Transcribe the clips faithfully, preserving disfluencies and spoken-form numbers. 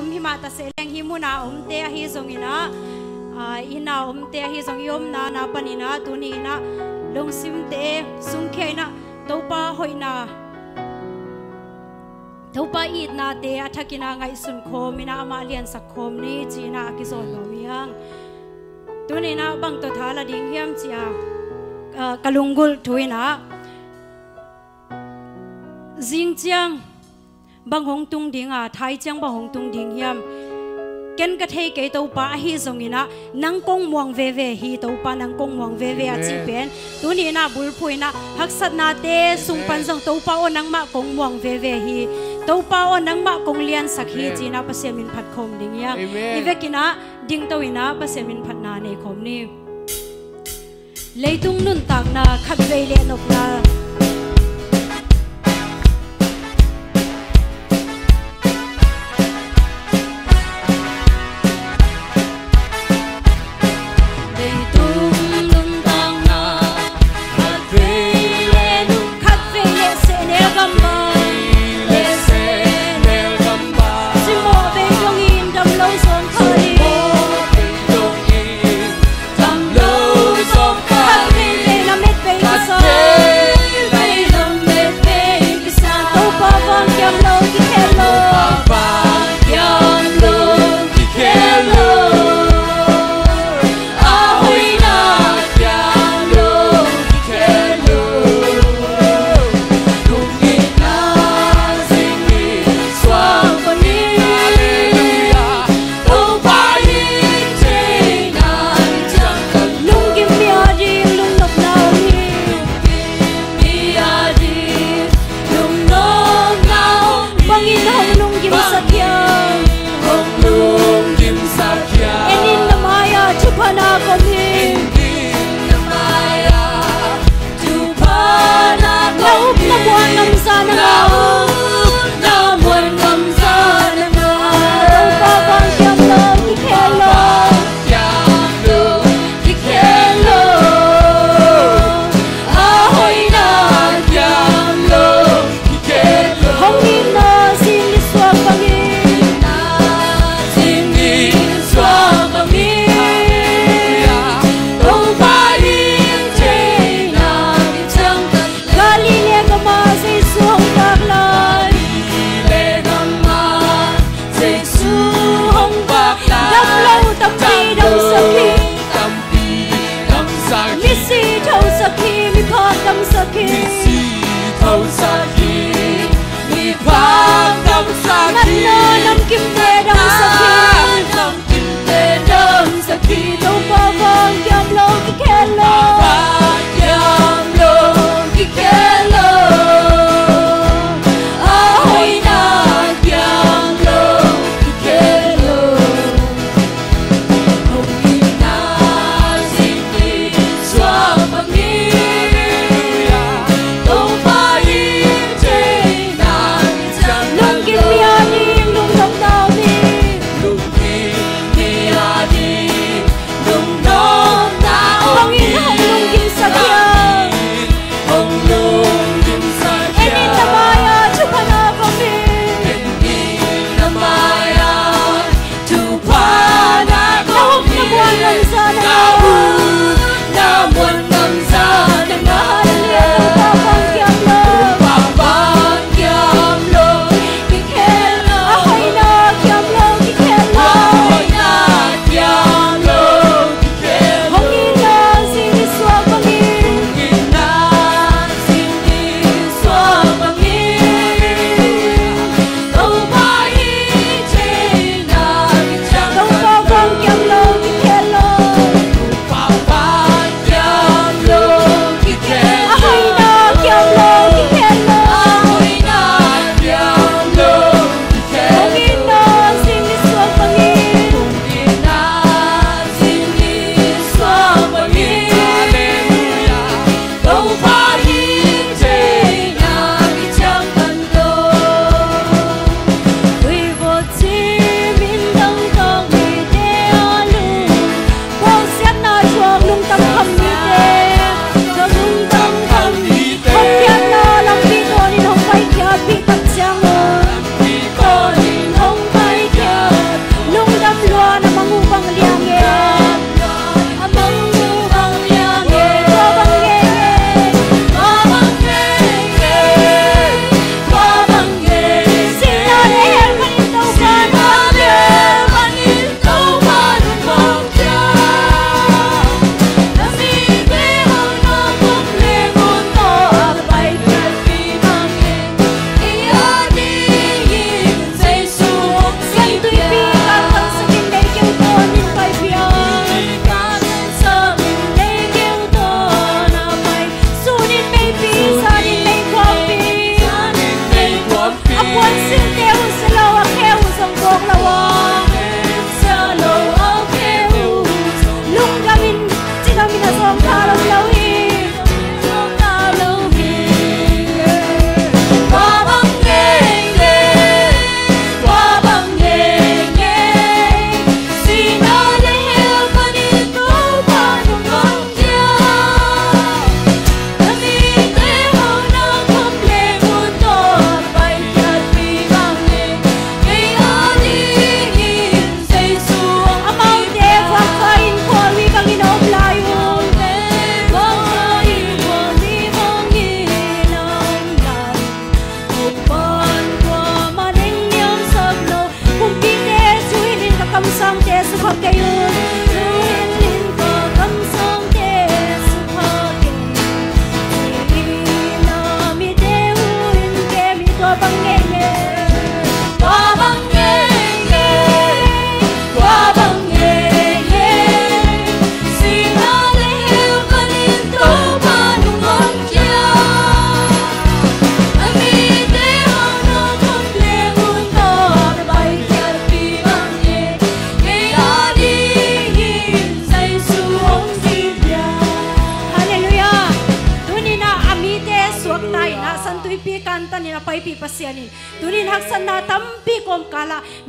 om himah ta seh leng, hih muna omte ahi zongin ah, aa, inn a omte ahi zong, i omna na panin ah tuni in ah lungsimte sungkhia in ah Topa hoihna, Topa itnate a thakin ah ngaihsun khawm in ah amah liansak khawm ni ci-in ah a kizawn nuam hi hang. Tuni in ah bang tawh tha la ding hiam ci-a, aa, ka lunggulh thu in ah, zing ciang bang hong tung ding a, thai ciang bang hong tung ding hiam? Ken ka thei kei Topa, ahi zongin ah nang kong muang veve hi Topa, nang kong muang veve a cih pen tuni in ah bulphuh in ah, haksatnate sung pan zong Topa aw, nangmah kong muang veve hi, Topa aw, nangmah kong liansak hi ci-in ah Pasian min phat khawm ding hi hang. I vekin ah dingto in ah Pasian min phatna nei khawm ni. Leitung nuntakna khatvei leh nopna. Leitung nuntakna khatvei leh nop, khatvei leh sehnel gamban, leh sehnel gamban. Cimawh bei dongin damlo zawng kha ding. Khatvei leh lamet bei kisa.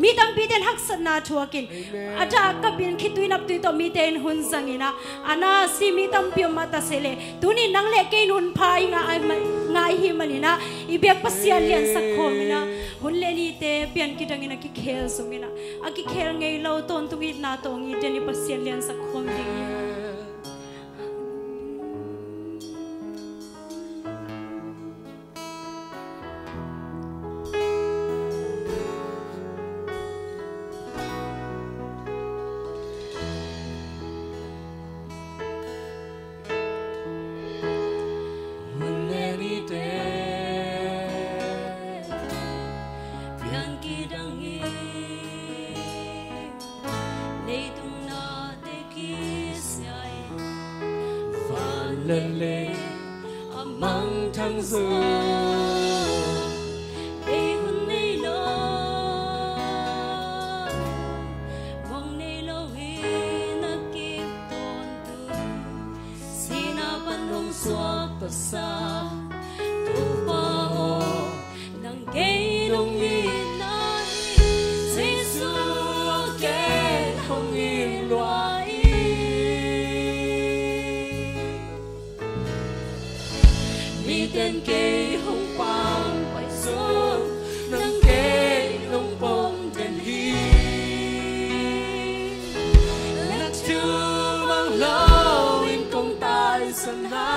Mi tampi ten haksatna thuakin, a dah ka bin khitui naptui tawh mite in hun zangin ah, a na si mi tampi om mah ta se leh, tuni nang le kei in hun pha i ngah, ngah i hih manin ah, i biak Pasian liansak khawm in ah, hun le nite pian kidangin a kikhel zongin ah, a kikhel ngei lo tawntung itna tawh hong it den i Pasian liansak khawm ding hi. Hun le nite pian kidangin, leitung nate kisia in, van le lei a mangthang zaw. Bei hun nei lo, muang nei lo in a kip tawntung, sihna pan hong suak tasa. Topa aw, nang kei nong itna hi, Jesu aw, kei hong it lua in. Miten kei hong pampai zong, nang kei nong pom den hi. Na thu mang lo in kong taisan a,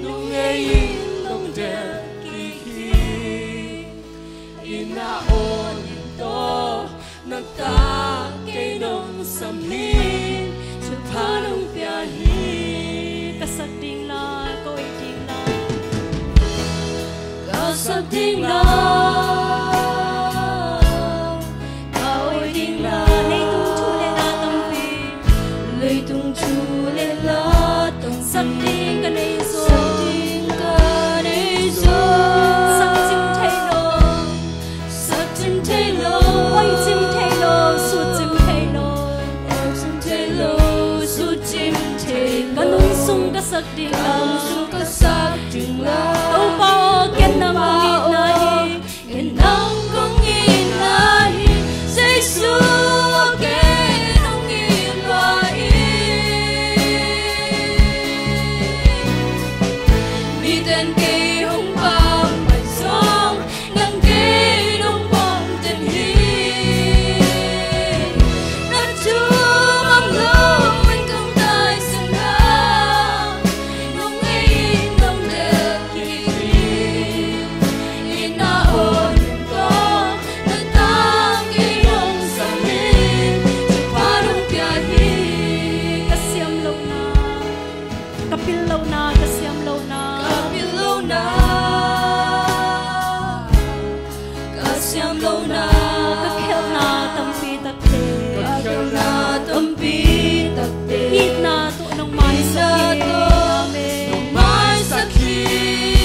nong ei in nong delh kik hi. I na aw lim tawh na tak kei nong sam hi. Thupha nong pia hi. Ka sak ding la, ka oi ding la, ka sak ding la, ka oi ding la. Leitung thu le la tampi, leitung thu le la tampi, sak ding ka nei zaw, sak ding ka nei zaw. Sak cim thei lo, sak cim thei lo, oi cim thei lo, sut cim thei lo, oi cim thei lo, sut cim thei lo. Ka lungsung ka sak ding la, ka lungsung ka sak ding la. Topa aw, ken nang kong itna hi, ken nang kong itna hi. Jesu aw, ken hong it lua in. Miten kei hong pampai zong, nang kei nong pom den hi. Na thu mang lo in kong taisan a, nong ei in nong delh kik hi. I na aw lim tawh na tak kei nong sam hi. Thupha nong pia hi. Ka siam lohna, ka pil lohna, ka siam lohna, ka pil lohna, ka siam lohna, ka khelhna tampi takte, ka khelhna tampi takte, itna tawh nong maisak hi. Itna tawh nong maisak hi.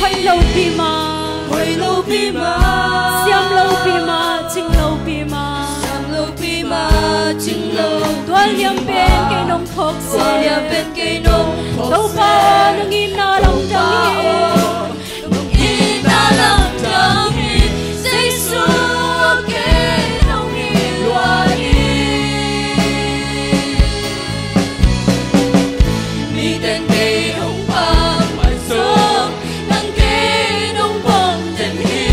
Hoih lopi mah, hoih lopi mah, siam lopi mah, cing lopi mah, siam lopi mah, cing lo. Tua liam pen kei nong phawk zen, tua liam pen kei nong phawk zen. Topa aw, nong itna lamdang hi. Topa aw, nong itna lamdang hi. Jesu aw, ken hong it lua in. Miten kei hong pampai zong, nang kei nong pom den hi.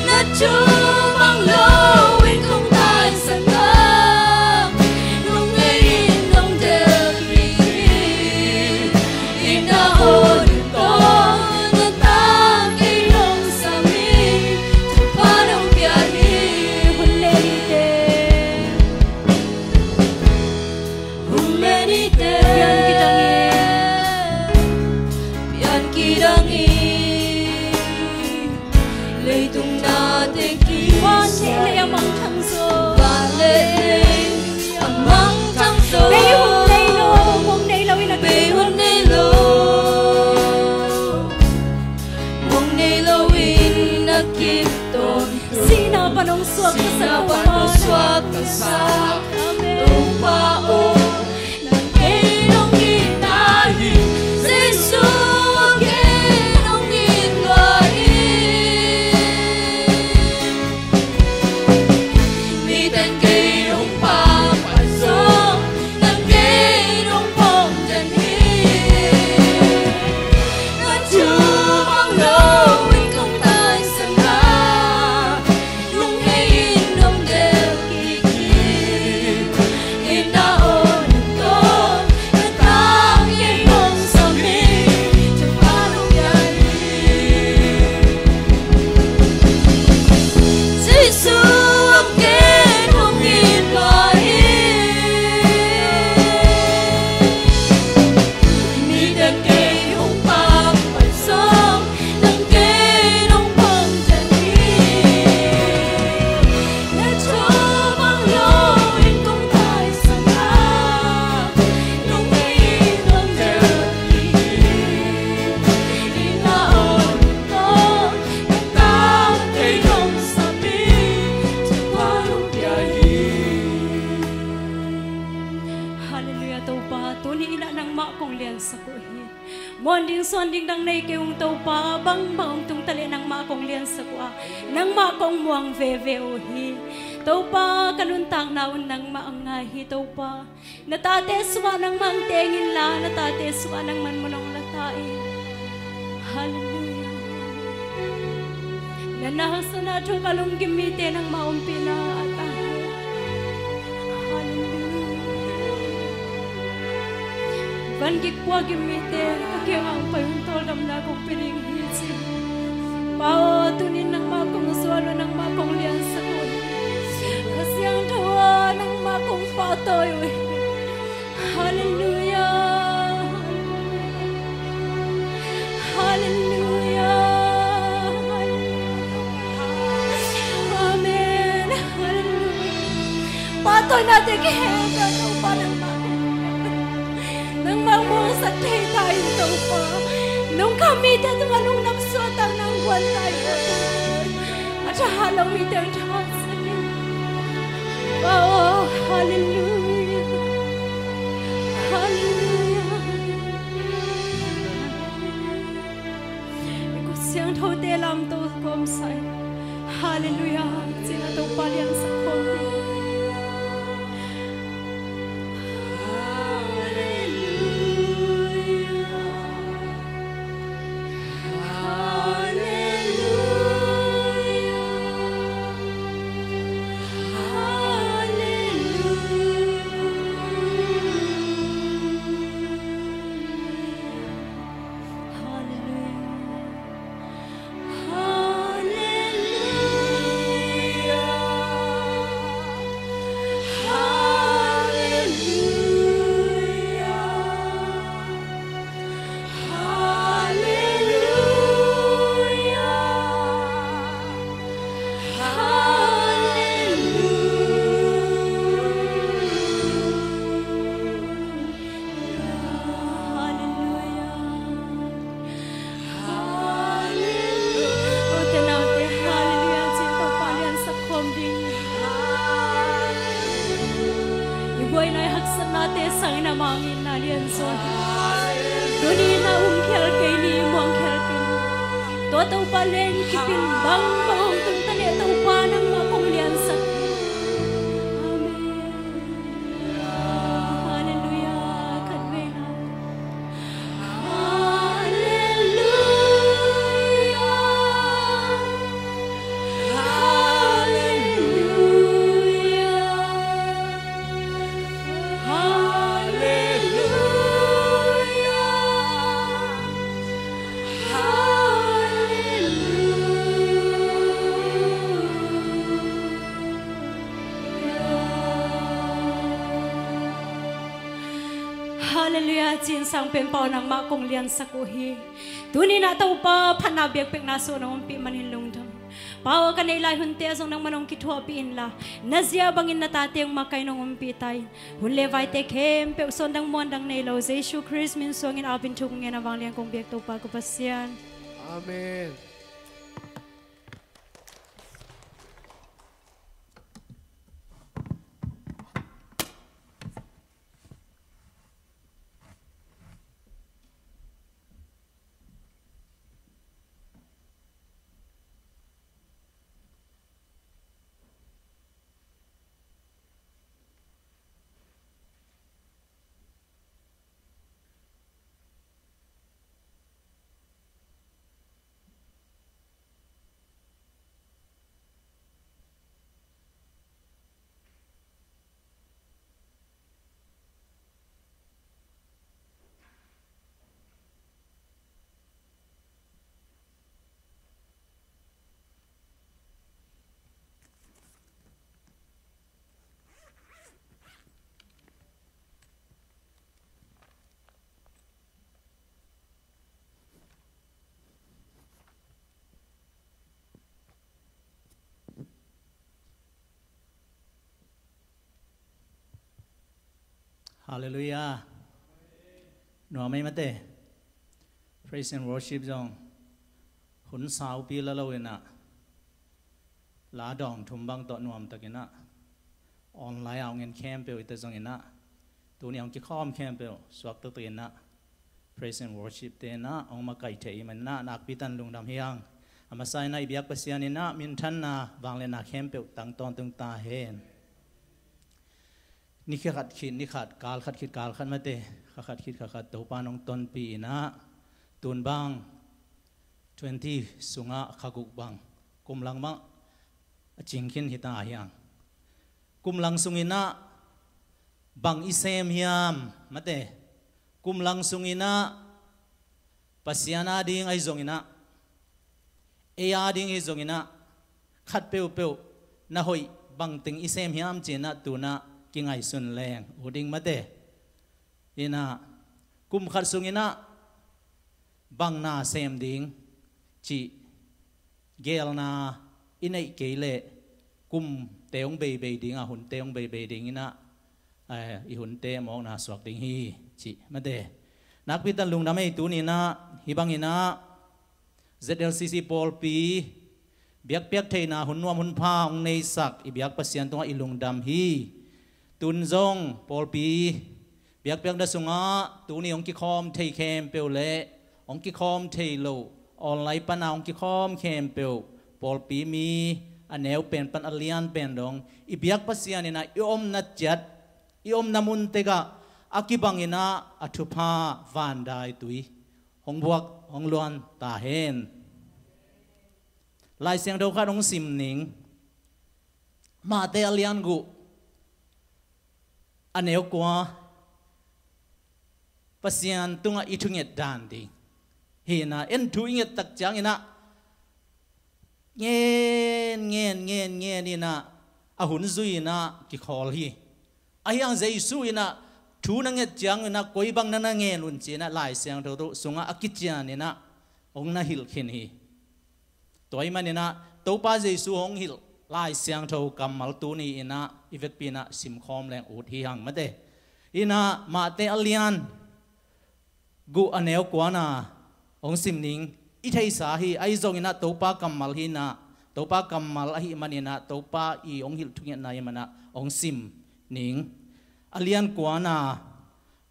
Na thu mang lo in kong taisan a, nong ei in nong delh kik hi. I na aw lim tawh na tak kei nong sam hi. Thupha nong pia hi. Hun le nite, hun le nite, pian kidangin, pian kidangin, leitung nate kisia in, van le lei a mangthang zaw, van le lei a mangthang zaw. Bei hun nei lo, muang nei lo in a kip, bei hun nei lo, muang nei lo in a kip tawn. Sihna pan hong suak tasa, sihna pan hong suak tasa. Amen. Topa aw, nang kei nong itna hi. Jesu aw, ken hong it lua in. Muan ding suan ding dang nei kei ung Topa, bangbang hong tung ta leh nangmah kong liansak uh a, nangmah kong muang veve uh hi. Topa, ka nuntakna un nangmah a ngai hi Topa. Na tate sungah nangmah hong teng inla, na tate sungah nangmah mun hong la ta in. Halleluiah. Na, na haksatna thu ka lunggim mite nangmah ompihna a ta hi. Halleluiah. Van gik pua gim mite ka kiangah hong pai un, tawldamna kong pia ding hi ci. Pa aw, tunin nangmah kong zuan uh, nangmah kong liansak uh hi. Kha Siangtho aw, nangmah kong pahtawi uh hi. Halleluiah. Halleluiah. Amen. Halleluiah. Pahtawinate kikhempeuh Topa nangmah, nangmah muangsak thei ta in Topa. Nong kham mite tungah lungnop suahtakna hong guan ta in Topa. A thahat lo mite hong thahatsak in. Oh, halleluiah. Halleluiah. I khut siangthote lamto kawmsa in. Halleluiah. Cina Topa liansak khawm ding. Halleluiah. Halleluiah. Ute naute, halleluiah cin Topa liansak khawm ding. I buaina i haksatnate sangin ama min na lianzaw hi. Tuni na um khial kei ni, muang khial kei ni. Tua Topa leng kipin bangbang hong tung ta leh Topa nangmah kong liansak hi. Amen. Halleluiah. Khatvei na. Halleluiah. Halleluiah. Halleluiah. Halleluiah. Halleluiah cin, Sangpenpa aw, nangmah kong liansak uh hi. Tuni-in ah Topa phatna biakpiakna sung nong ompih manin lungdam. Pa aw, ka neih lai hunte ah zong nangmah nong kithuahpih inla, na zia bangin na tate hong makaih nong ompih ta in. Hun le vaite khempeuh suandang muandang nei lo Jesu Khrist min suangin apin thu kong ngen a, vanglian kong biak Topa ko Pasian. Amen. Halleluiah. Nuam ei mate. Praise and worship zong hun saupi la lo in ah, la dawng thum bang tawh nuamtak in ah, online ah hong en khempeuh i ta zong in ah, tuni hong kikhawm khempeuh suak taktak in ah, Praise and Worship te in ah hong makaih thei ahih manin ah nakpi takin lungdam hi hang. A masa in ah i biak Pasian in ah minthanna vangliatna khempeuh tang tawntung ta hen. Ni khat khit ni khat, kal khat khit kal khat, mate, kha khat khit kha khat Topa in hong tonpih in ah, tun bang twenty sungah kha guk bang, kum lang bang a cing khin hi ta hi hang. Kum lang sung in ah bang i sem hiam, mate? Kum lang sung in ah Pasian ading ahi zongin ah, ei ading ahi zongin ah, khat peuhpeuh na hoih bangteng i sem hiam ci in ah tu-in ah kingaihsun leng ut ing, mate. In ah, kum khat sung in ah bang na sem ding cih geelna i neih kei leh, kumte hong beibei ding a, hunte hong beibei ding in ah, eh, i hunte mawkna suak ding hi, cih, mate. Nakpi takin lungdam ei. Tuni in ah hih bangin ah Z L C C pawlpi biakpiak theihna hun nuam hun pha hong neisak i biak Pasian tungah i lungdam hi. Tun zong pawlpi biakpiakna sungah tuni hong kikhawm thei khempeuh le hong kikhawm thei lo, online pana hong kikhawm khempeuh, pawlpi mi a neu pen pan a lian pen dong, i biak Pasian in ah i omna ciat, i omna mun tek ah a kibang in ah a thupha vandaitui hong buak hong luan ta hen. Lai Siangtho khat hong sim ning. Mate a lian guk, a neu kua, Pasian tungah i thunget dan ding. Hi in ah, en thu i nget tak ciangin ah ngen, ngen, ngen, ngen in ah, a hun zui in ah kikhawl hi. Ahi hang Jesu in ah thu na nget ciangin ah koi bang na na ngen un ci in ah Lai Siangtho sungah a kician in ah hong na hilh khin hi. Tua ahih manin ah Topa Jesu hong hilh Lai Siangtho kammal tuni in ah i vekpi in ah simkhawm leng ut hi hang, mate. In ah Mate a lian guk, a neu kuana hong sim ning. I theisa hi, ahi zongin ah Topa kammal hi in ah, Topa kammal ahih manin ah, Topa i hong hilh thungetna ahih manin ah hong sim ning. A lian kuana,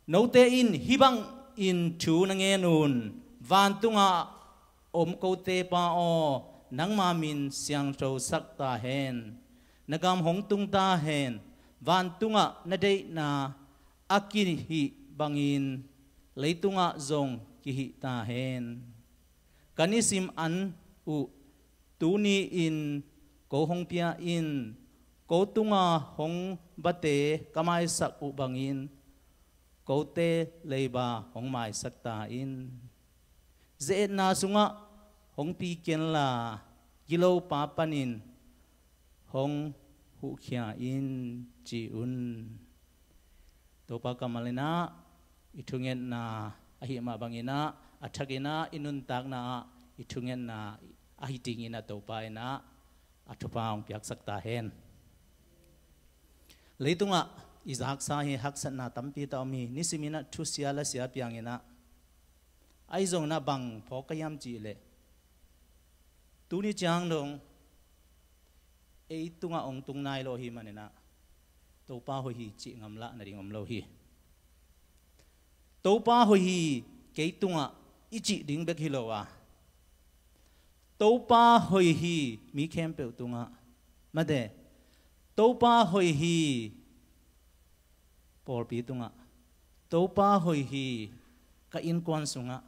note in hih bangin thu na ngen un: Vantungah om kote Pa aw, nangma min siangthosak ta hen. Na gam hong tung ta hen. Vantungah na deihna a kihih bangin leitungah zong kihih ta hen. Ka nisim an uh tuni-in ko hong pia in. Ko tunga hong bate ka maisak uh bangin kote leiba hong maisak ta in. Ze-etna sungah hong pi kenla, gilopa panin hong huhkhia in, ci un. Topa kammal in ah i thungetna ahih mah bangin ah, a thakin ah i nuntakna ah i thungetna ahi dingin ah Topa in ah a thupha hong piaksak ta hen. Leitungah i zaksa hi, haksatna tampi tak om hi. Nisimin ah thusia lasia piangin ah, ahi zongin ah bang phawk ka hiam cih leh, tuni ciang dong ei tungah hong tung nai lo ahih manin ah Topa hoih hi cih ngamlah nading om lo hi. Topa hoih hi kei tungah i cih ding bek hi lo a, Topa hoih hi mi khempeuh tungah, mate, Topa hoih hi pawlpi tungah, Topa hoih hi ka innkuan sungah,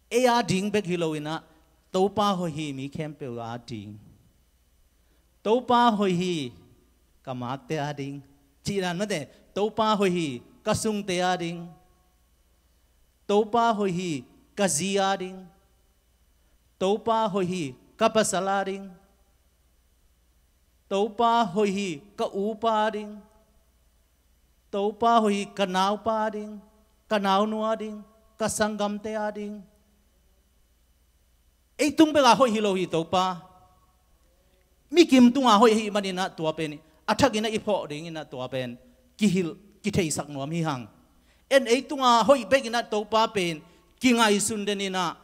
ei a ding bek hi lo in ah, Topa hoih hi mi khempeuh a ding. Topa hoih hi ka makte a ding, cih dan, mate, Topa hoih hi ka sungte a ding. Topa hoih hi ka zi a ding. Topa hoih hi ka pasal a ding. Topa hoih hi ka upa a ding. Topa hoih hi ka naupa a ding, ka naunu a ding, ka sanggamte a ding. Ei tung bek a hoih hi lo hi Topa. Mi kim tunga hoih ahih manin ah tua pen, a thakin ah i phawk dingin ah tua pen kihilh, kitheisak nuam hi hang. En, ei tunga hoih bekin ah Topa pen kingaihsun den in ah,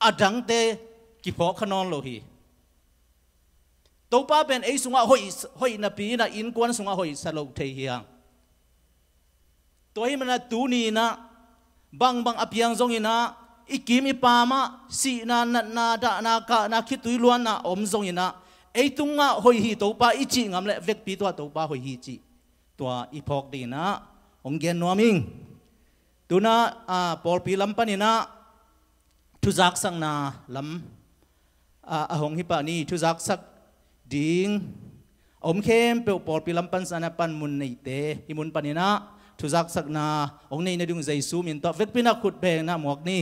a dangte kiphawk kha nawn lo hi. Topa pen ei sungah hoih, hoih napi in ah innkuan sungah hoihsa lo thei hi hang. Tua ahih manin ah tuni in ah Bangbang a piang zongin ah, i kim i paam ah sihna, natna, dahna, kahna, khitui luanna om zongin ah, ei tungah hoih hi Topa i cih ngam leh vekpi tua Topa hoih hi cih tua i phawk dingin ah hong gen nuam ing. Tu-in ah, a, pawlpi lam panin ah thuzaksakna lam, a, a hong hi pah ni. Thuzaksak ding a om khempeuh pawlpi lam pan, san a pan mun neite, hih mun panin ah thuzaksakna hong nei nading uh Jesu min tawh vekpi-in ah khut beng in ah muak ni.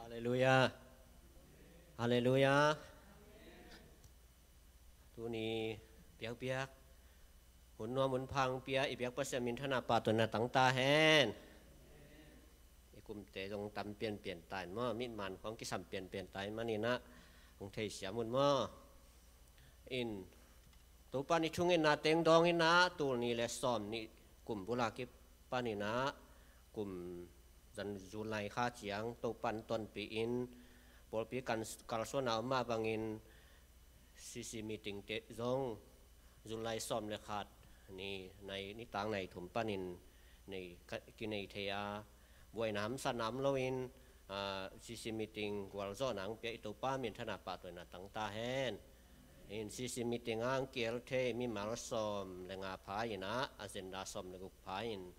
Halleluiah. Halleluiah. Tuni biakpiak hun nuam hun pha hong pia i biak Pasian minthanna pahtawina tang ta hen. I kumte zong tam pianpian ta in maw, mitman khawng kisam pianpian ta ahih manin ah hong theisiam un maw. In, Topa' ni thungetna teng dawngin ah, tul nih le sawm nih kum bul a kipanin ah, kum zan July kha ciang Topa'n tonpih in, pawlpi kan kalsuanna om mah bangin C C meeting te zong July sawm le khat ni nai, nitak nai thum panin nei ka, kinei thei a, buaina hamsatna om loin, ah, C C meeting gualzawhna hong pia i Topa minthanna pahtawina tang ta hen. In C C meeting ah hong ki-el thei mimal sawm le nga pha in ah, agenda sawm le guk pha in,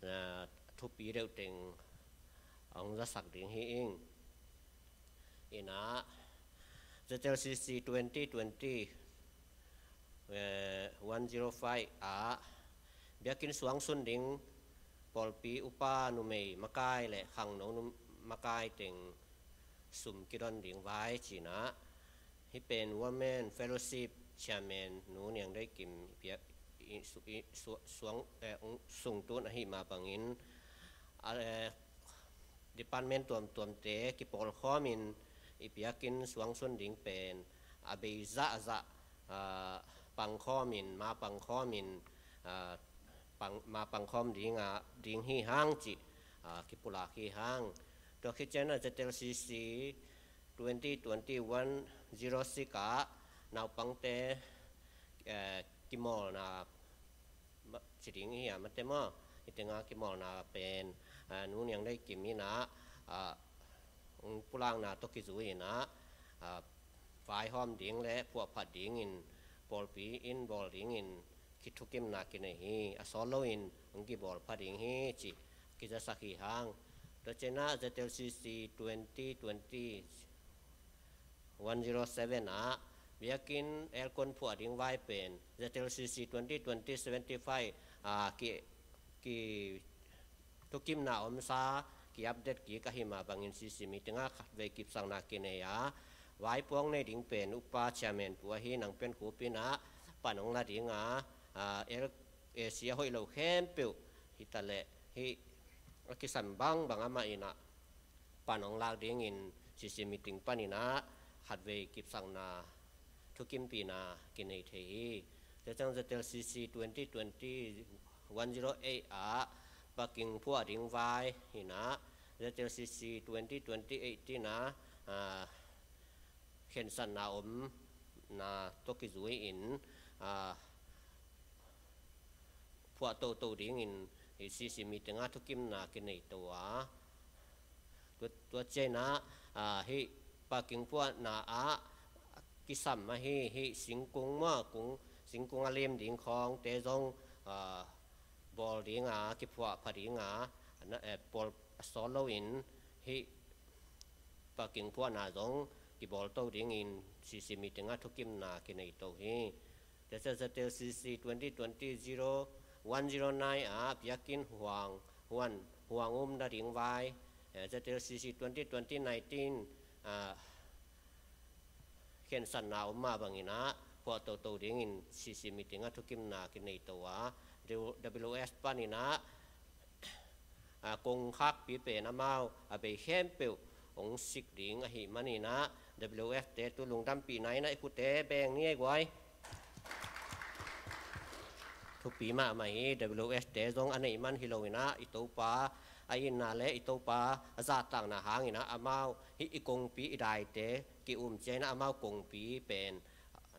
ah, thupi deuh teng hong zasak ding hi ing. In ah, Z L C C twenty twenty, eh, one zero five ah biakinn suangsun ding pawlpi upa numei makai le khangno num-, makai teng sum kidon ding vai ci-in ah, hih pen Women Fellowship Chairman Nu Niang Dei Kim biak i su-, i su-, suang, eh, ung-, sungtun ahih mah bangin, ah, eh, department tuamtuamte kipawlkhawmin i biakinn suangsun ding pen a bei zahzah, ah, pangkhawmin, ma pangkhawmin, ah, pang, ma pangkhawm ding a, ding hi hang cih, ah, kipulak hi hang. Tua khit ciangin ah Z L C C twenty twenty one zero six ah naupangte, eh, kimawlna ma-, ci ding hi a, mate maw, hih tengah kimawlna pen, ah, Nu Niang Dei Kim in ah, ah, hong pulakna tawh kizui in ah, ah, vaihawm ding le phuahphat dingin pawlpi in bawl dingin kithukimna kinei hi. A sawt loin hong kibawl pha ding hi cih kizasak hi hang. Tua ciangin ah Z L C C twenty twenty one zero seven ah biakinn aircon phuah ding vai pen Z L C C twenty twenty seventy five, ah, ki, ki thukimna omsa ki-update kik ahih mah bangin C C meeting ah khatvei kipsakna kinei a, vaipuak nei ding pen Upa Chairman pu ahi Nang Pian Khup in ah pan hong la ding a, ah, L A C a hoih lo khempeuh hi ta leh hih a kisam bangbang amah in ah pan hong lak dingin C C meeting panin ah khatvei kipsakna thukimpihna kinei thei hi. Tua ciang Z L C C twenty twenty one zero eight ah parking phuah ding vai in ah, Z L C C twenty twenty eight in ah, ah, khensatna omna tawh kizui in, ah, phuah toto dingin hih C C meeting ah thukimna kinei to a. Tua, tua ciangin ah, ah, hih parking phuahna ah kisam ahi hih singkung maw, kung, singkung a lim ding khawngte zong, ah, bawl ding a, kiphuah pha ding a, na, eh, pawl a sawt loin hih parking phuahna zong kibawl to dingin C C meeting ah thukimna kinei to hi. Tua ciang Z L C C twenty twenty zero one zero nine ah biakinn huang, huan, huang umna ding vai, eh, Z L C C twenty twenty nineteen, ah, khensatna om mah bangin ah phuah toto dingin C C meeting ah thukimna kinei to a, W S panin ah, ah, kongkhakpi pen amau a bei khempeuh hong sik ding ahih manin ah, W F te tu lungdampihna in ah i khute beng ni ei guai. thupi mahmah hi. W S te zong a neih man hi lo inah, i Topa a itna le i Topa a zahtakna hang inah amau hih i kongpi i daite ki-um ciang inah amau kongpi pen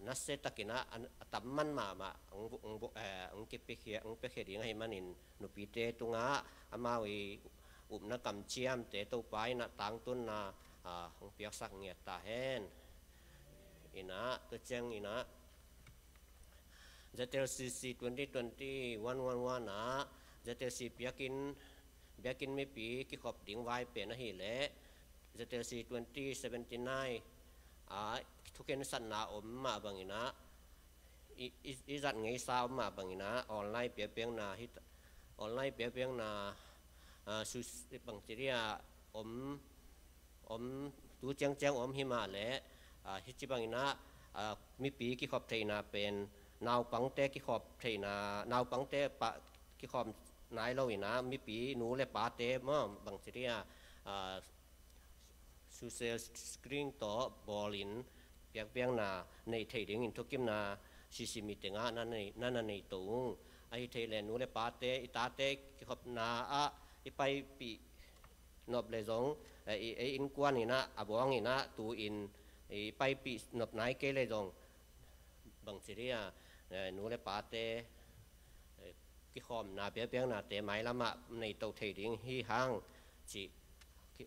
nasia takin ah a tam man mahmah hong bu-, hong bu-, eh, hong kipiakhia, hong piakhia ding ahih manin nupite tungah amau i upna kamciamte Topa inah tangtunna, ah, hong piaksak ngiat ta hen. Inah, tua ciang inah Z L C C twenty twenty one one one ah Z L C biakinn, biakinn mipi kikhop ding vai pen ahih leh Z L C twenty seventy nine ah thukhensatna om mah bang inah, i, i, i zat ngeisa om mah bang inah online piakpiakna hi, online piakpiakna, ah, sus-, bangci dia om, om, tu ciangciang om hi mah leh, ah, hih ci bang inah, ah, mipi kikhop theihna pen naupangte kikhop theihna, naupangte pah kikhop nai lo inah mipi nu le pate maw, bangci dia, ah, social screen tawh bawlin piakpiakna neih theih dingin thukimna C C meeting ah na nei, na, na nei to ung. Ahi thei leh nu le pate, i tate kikhopna ah i paipih nop le zong, eh, i, i innkuan inah a buang inah tu-in i paipih nop nai kei le zong, bangci dia, eh, nu le pate, eh, kikhopna piakpiaknate mailamah nei to thei ding hi hang, ci, ki,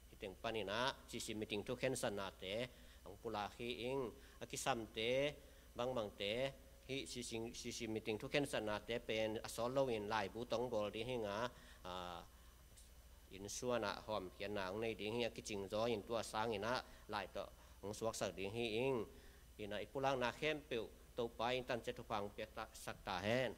hi teng pan inah C C meeting thukhensatnate hong pulak hi ing. A kisamte bangbangte hih C C, C C meeting thukhensatnate pen a sawt loin laibu tawh hong bawl ding hi ing a, ah, innsuan ah hawmkhiatna hong nei ding hi. A kicing zaw in tua sang inah lai tawh hong suaksak ding hi ing. Inah i pulakna khempeuh Topa in tanciat thupha hong piaksak ta hen.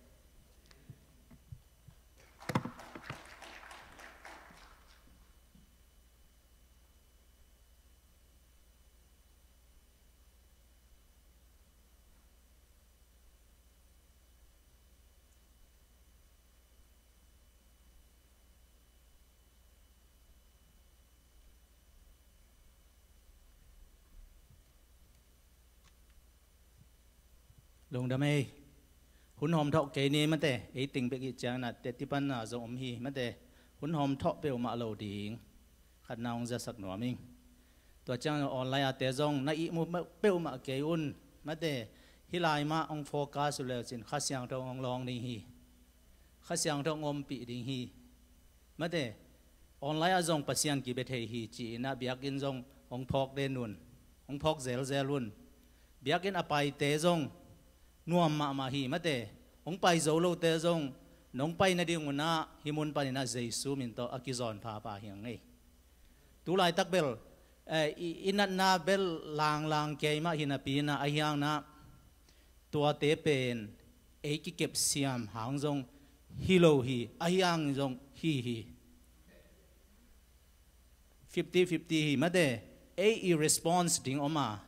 Lungdam ei. Hun hawm thawh kei ni mate, ei ting bek i ciang na te tipan na zong om hi mate. Hun hawm thawh peuhmah lo ding. Khatna hong zasak nuam ing. Tua ciang online a te zong na ihmu peuhmah kei un mate. Hih lai mah hong focus uh leu cin Kha Siangtho hong lawng ding hi. Kha Siangtho hong ompih ding hi. Mate, online ah zong Pasian kibia thei hi ci-in ah biakinn zong hong phawk den un, hong phawk zelzel un. Biakinn a paite zong nuam mahmah hi mate, hong pai zo lote zong nong pai nading un ah hih mun panin ah Jesu min tawh a kizawn phapha hi hang ei. Tu laitak bel, eh, i, i natna bel langlang kei mah hi napi in ah, ahi hang ah tuate pen ei kikep siam hang zong hi lo hi, ahi hang zong hi hi. Fifty fifty hi mate, ei i response ding om a,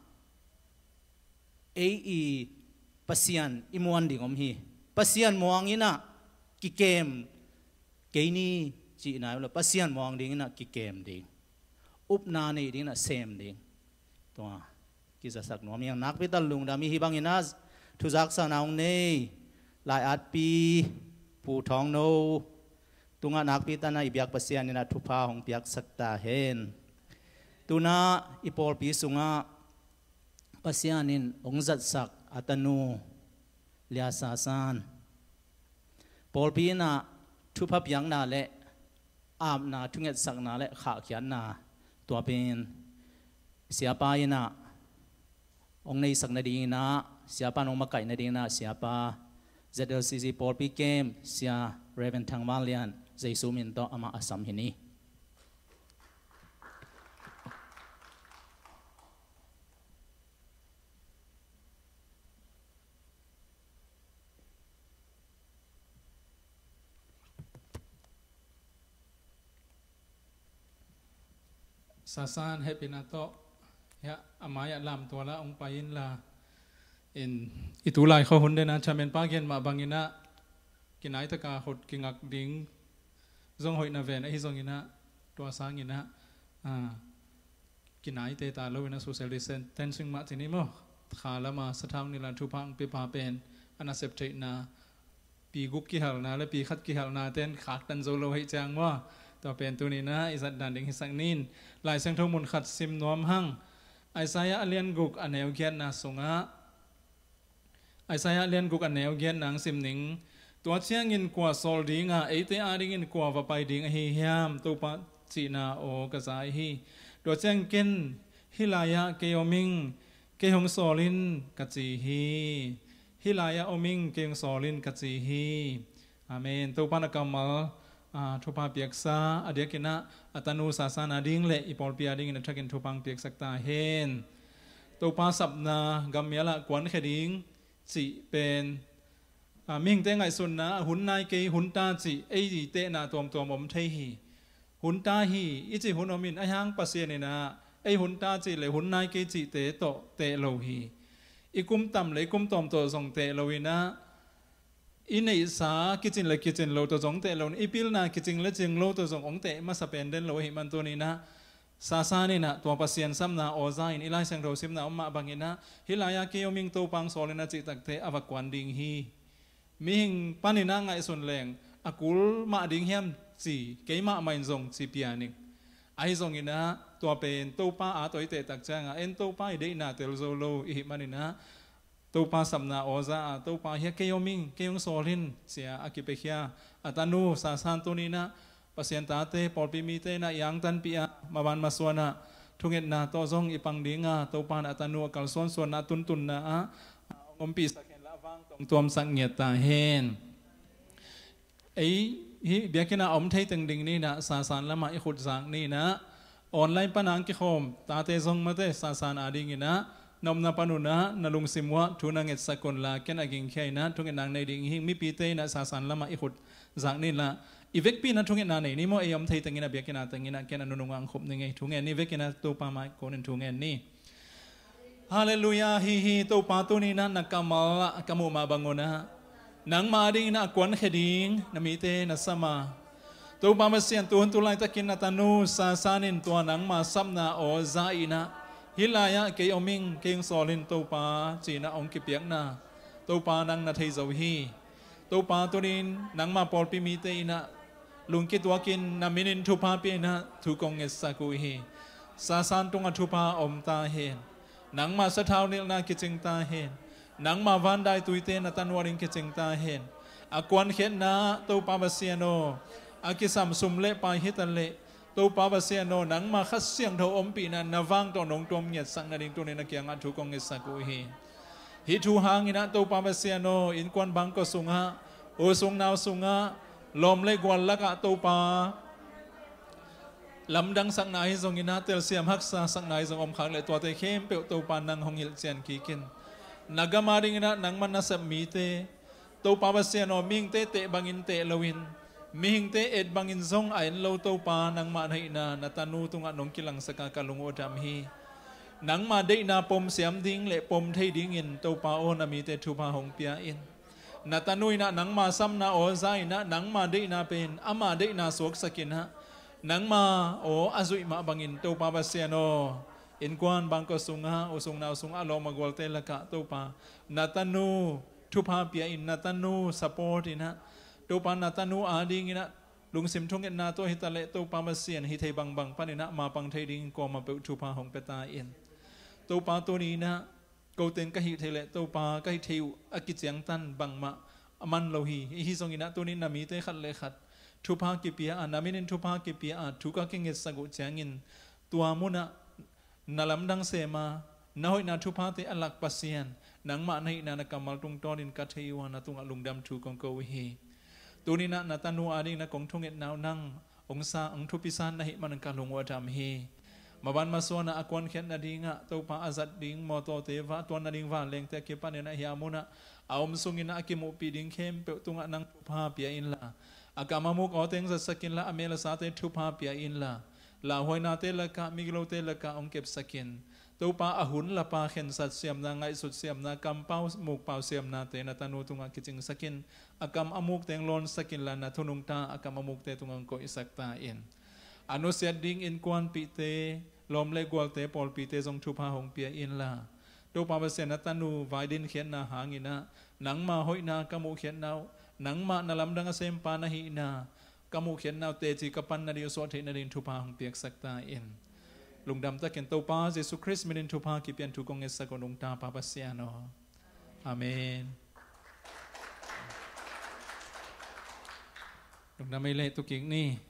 ei i Pasian i muan ding om hi. Pasian muang in ah kikem kei ni cihna hi lo, Pasian muang ding in ah kikem ding, upna nei ding in ah sem ding. Tua kizasak nuam hi hang. Nakpi tak lungdam i hi bangin ah thuzaksa na hong nei lai-atpi Pu Thawng No tungah nakpi tak na i biak Pasian in ah thupha hong piaksak ta hen. Tu-in ah i pawlpi sungah Pasian in hong zatsak a tanu Lia Sa San, pawlpi in ah thupha piakna le apna, thungetsakna le khahkhiatna tua pen siapa in ah hong neisak nading in ah, siapa in hong makaih nading in ah, siapa Z L C C pawlpi kem, Sia Reverend Thang Van Lian, Jesu min tawh amah a sam hi ni. Sa San hehpihna tawh, hiah a mai-ah lamtual ah hong pai inla, in i tu lai khua hun den ah chairman pa gen mah bangin ah kinai taka hot kingak ding zong hoih na ven ahi zongin ah, tua sangin ah, ah, kinaite ta lo in ah social distancing mah ci ni maw, kha lam a sathau nilh a thupha hong piapa pen a nasep theihna pi guk kihalna le pi khat kihalna ten khaktan zo lo hei ciang maw. Tua pen tuni-in ah i zat dan ding hisak ning. Lai Siangtho mun khat sim nuam hang. Isaiah a lian guk a neu giatna sungah, Isaiah a lian guk a neu giatna hong sim ning. Tua ciangin kua sawl ding a, eite adingin kua va pai ding ahi hiam, Topa cihna aw ka za hi. Tua ciang ken, hih lai-ah kei om ing, kei hong sawl in ka ci hi. Hih lai-ah om ing, kei hong sawl in ka ci hi. Amen. Topa in a kammal, ah, thupha piaksa, a diakin ah a tanu Sasan ading le i pawlpi adingin a thakin thupha hong piaksak ta hen. Topa sapna gammial ah kuankhia ding cih pen, ah, mihingte ngaihsutna ah hun nai kei, hun ta cih ei tehna tuamtuam om thei hi. Hun ta hi, i cih hun om in, ahi hang Pasian in ah ei hun ta cih le hun nai kei cihte tawh teh lo hi. I kum tam le i kum tawm tawh zong teh lo in ah, i neihsa kicin le kicin lo tawh zong teh lo in, i pilna kicing le cing lo tawh zong hong teh masa pen den lo ahih man tuni-in ah, Sasan in ah tua Pasian sapna aw za in, i Lai Siangtho simna om mah bangin ah, hih lai-ah kei om ing, Topa hong sawl in a cih takteh a va kuan ding hi. Mihing panin ah ngaihsun leng a kul mah ding hiam ci, keimah mah in zong ci pia ning. Ahi zongin ah tua pen Topa a tawh i teh tak ciangah en Topa i deihna tel zo lo i hih manin ah, Topa sapna aw za a, Topa hiah kei om ing, kei hong sawl in ci-a a kipiakhia a tanu Sasan tuni-in ah, Pasian tate, pawlpi mite in ah i angtanpih a, maban masuan ah thungetna tawh zong i pang ding a, Topa in a tanu a kalsuansuanna, a tuntunna ah hong ompihsak hen la, a vang tawh hong tuamsak ngiat ta hen. Ei hih biakinn ah a om thei teng ding ni-in ah, Sasan lamah i khut zak ni-in ah, online pan a hong kikhawm tate zong mate, Sasan adingin ah na omna pan un ah na lungsim uah thu na ngetsak un la, ken a gingkhia in ah thungetna nei ding hi. Mipite in ah Sasan lamah i khut zak ni la, i vekpi in ah thungetna nei ni maw. Ei om thei tengin ah, biakinn a tengin ah, ken a nunung ah hong khup ning ei. Thungen ni, vekin ah Topa mai konin thungen ni. Halleluiah. Hih hi Topa, tuni-in ah na kammal ah ka muh mah bang un ah, nangma adingin ah a kuankhia ding na mite na sam a, Topa Pasian, tuhun tu laitakin na tanu Sasan in tua nangma sapna aw za in ah, hih lai-ah kei om ing, kei hong sawl in Topa ci-in ah hong kipiakna, Topa, nang na thei zo hi. Topa, tuni-in nangma pawlpi mite in ah lungkituakin na minin thupha pia in ah thu kong ngetsak uh hi. Sasan tungah thupha om ta hen. Nangma sathau nilhna kicing ta hen. Nangma vandai tuite na tanu ading kicing ta hen. A kuankhiatna ah, Topa Pasian aw, a kisam sum le pai hi ta leh, Topa Pasian aw, nangma Kha Siangtho ompihna na vang tawh nong tuam ngiatsak nading tuni na kiangah thu kong ngetsak uh hi. Hih thu hangin ah, Topa Pasian aw, innkuan bangkua sungah, u sung nau sungah, lawm le gual lakah, Topa, lamdangsakna ahi zongin ah, telsiam haksasakna ahi zong om khak leh, tuate khempeuh Topa nang hong hilhcian kik in. Na gam adingin ah nangman na sep mite, Topa Pasian aw, mihingte teh bangin teh loin, mihingte et bangin zong a en lo, Topa, nangmah na hihna na tanu tungah nong kilangsak a, ka lung uh a dam hi. Nangma deihna pom siam ding le pom thei dingin, Topa aw, na mite thupha hong pia in. Na tanu in ah nangma sapna aw za in ah, nangma deihna pen ama deihna suaksak in ah, nangma aw a zuih mah bangin, Topa Pasian aw, innkuan bangkua sungah, u sung nau sungah, a lawm a gualte lakah, Topa, na tanu thupha pia in, na tanu support in ah, Topa, na tanu adingin ah lungsim thungetna tawh hi ta leh, Topa Pasian, hih thei bangbang panin ah mapang thei dingin kuamah peuh thupha hong pia ta in. Topa, tuni-in ah ko teng ka hih thei leh, Topa, ka hih thei uh a kiciangtan bangmah a man lo hi. Ahi zongin ah tuni-in na mite khat le khat thupha kipia a, na minin thupha kipia a, thu ka kingetsak uh ciangin, tua munah na lamdang sem a, na hoihna thuphate a lak Pasian, nangmah na hihna na kammal tungtawnin ka thei uh a, na tungah lungdam thu kong ko uh hi. Tuni-in ah na tanu adingin ah kong thungetna uh nang hong sa, hong thupisan na hih manin ka lung uh a dam hi. Maban masuan ah a kuankhiat nadingah, Topa, a zat ding mawtawte va, a tuan nading vanlengte a kipanin ah, hih a munah a om sungin ah a kimuhpih ding khempeuh tungah nang thupha pia inla, a kam a muk awte hong zatsak inla, a mel a sate thupha pia inla, lauhuainate lakah, migilote lakah hong kepsak in. Topa, a hun lapa khensat siamna, ngaihsut siamna, kampau mukpau siamnate na tanu tungah kicingsak in. A kam a mukte hong lawnsak inla, na thu nungta a kam a mukte tungah hong koihsak ta in. A nusiat ding innkuanpihte, lawm le gualte, pawlpite zong thupha hong pia inla, Topa Pasian, na tanu vai dinkhiatna hangin ah nangma hoihna ka muhkhiatna uh, Nangmah na lamdang a sempa na hihna ka muhkhiatna uh teci ka panna ding uh suah theih nading thupha hong piaksak ta in. Lungdam takin Topa Jesu Khrist minin thupha kipian thu kong ngetsak uh nungta Pa Pasian aw. Amen. Lungdam ei leh tukik ni.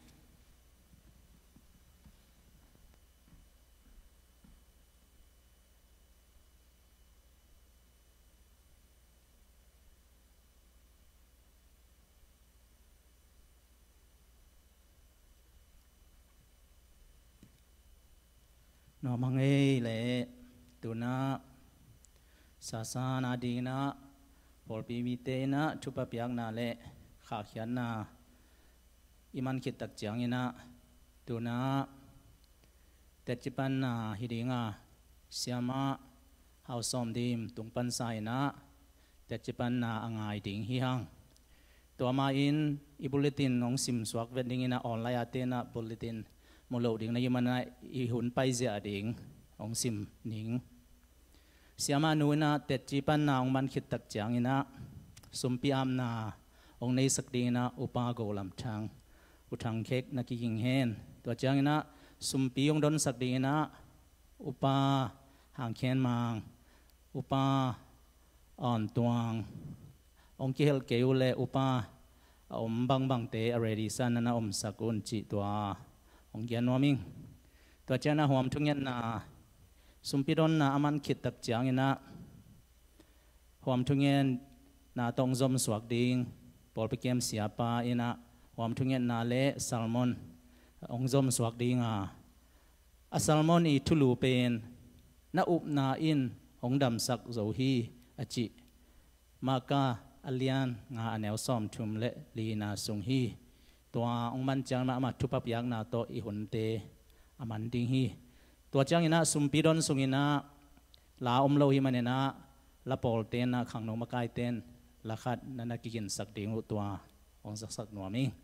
Nuam hang ei leh tunah sasa na dinginah pawlpi mite inah thupha piakna le khahkhiatna i man khit tak cianginah tunah tetci panna hi dinga siamah Hau Sawm Dim tung pansa inah tetci panna a ngai ding hi hang. Tua ma-in i bulletin hong simsuak vet dinginah online a tenah bulletin mu loh ding na hi manah i hun paizia ding hong sim ning. Siamah nu inah tetci panna hong man khit tak cianginah sumpi apna hong neisak dinginah upa Go Lam Thang, U Thang Khek na kiging hen. Tua cianginah sumpi hong donsak dinginah upa Hang Khen Mang, upa Awn Tuang, hong kihelh kei uh leh upa a om bangbangte a ready sa na na omsak un cih tua hong gen nuam ing. Tua cianah huam thungetna sumpi donna a man khit tak cianginah huam thungetna tawh hong zomsuak ding pawlpi kem siapa inah huam thungetna le sermon hong zomsuak dinga a sermon i thulu pen na upna in hong damsak zo hi a cih Marka a lian nga a neu sawmthum le lina sung hi. Tua hong man ciang mahmah thupha piakna tawh i hunte a man ding hi. Tua cianginah sumpi don sunginah la om lo hi maninah la pawlten ah khangno makaiten la khat na na kiginsak ding uh tua hong zaksak nuam ing.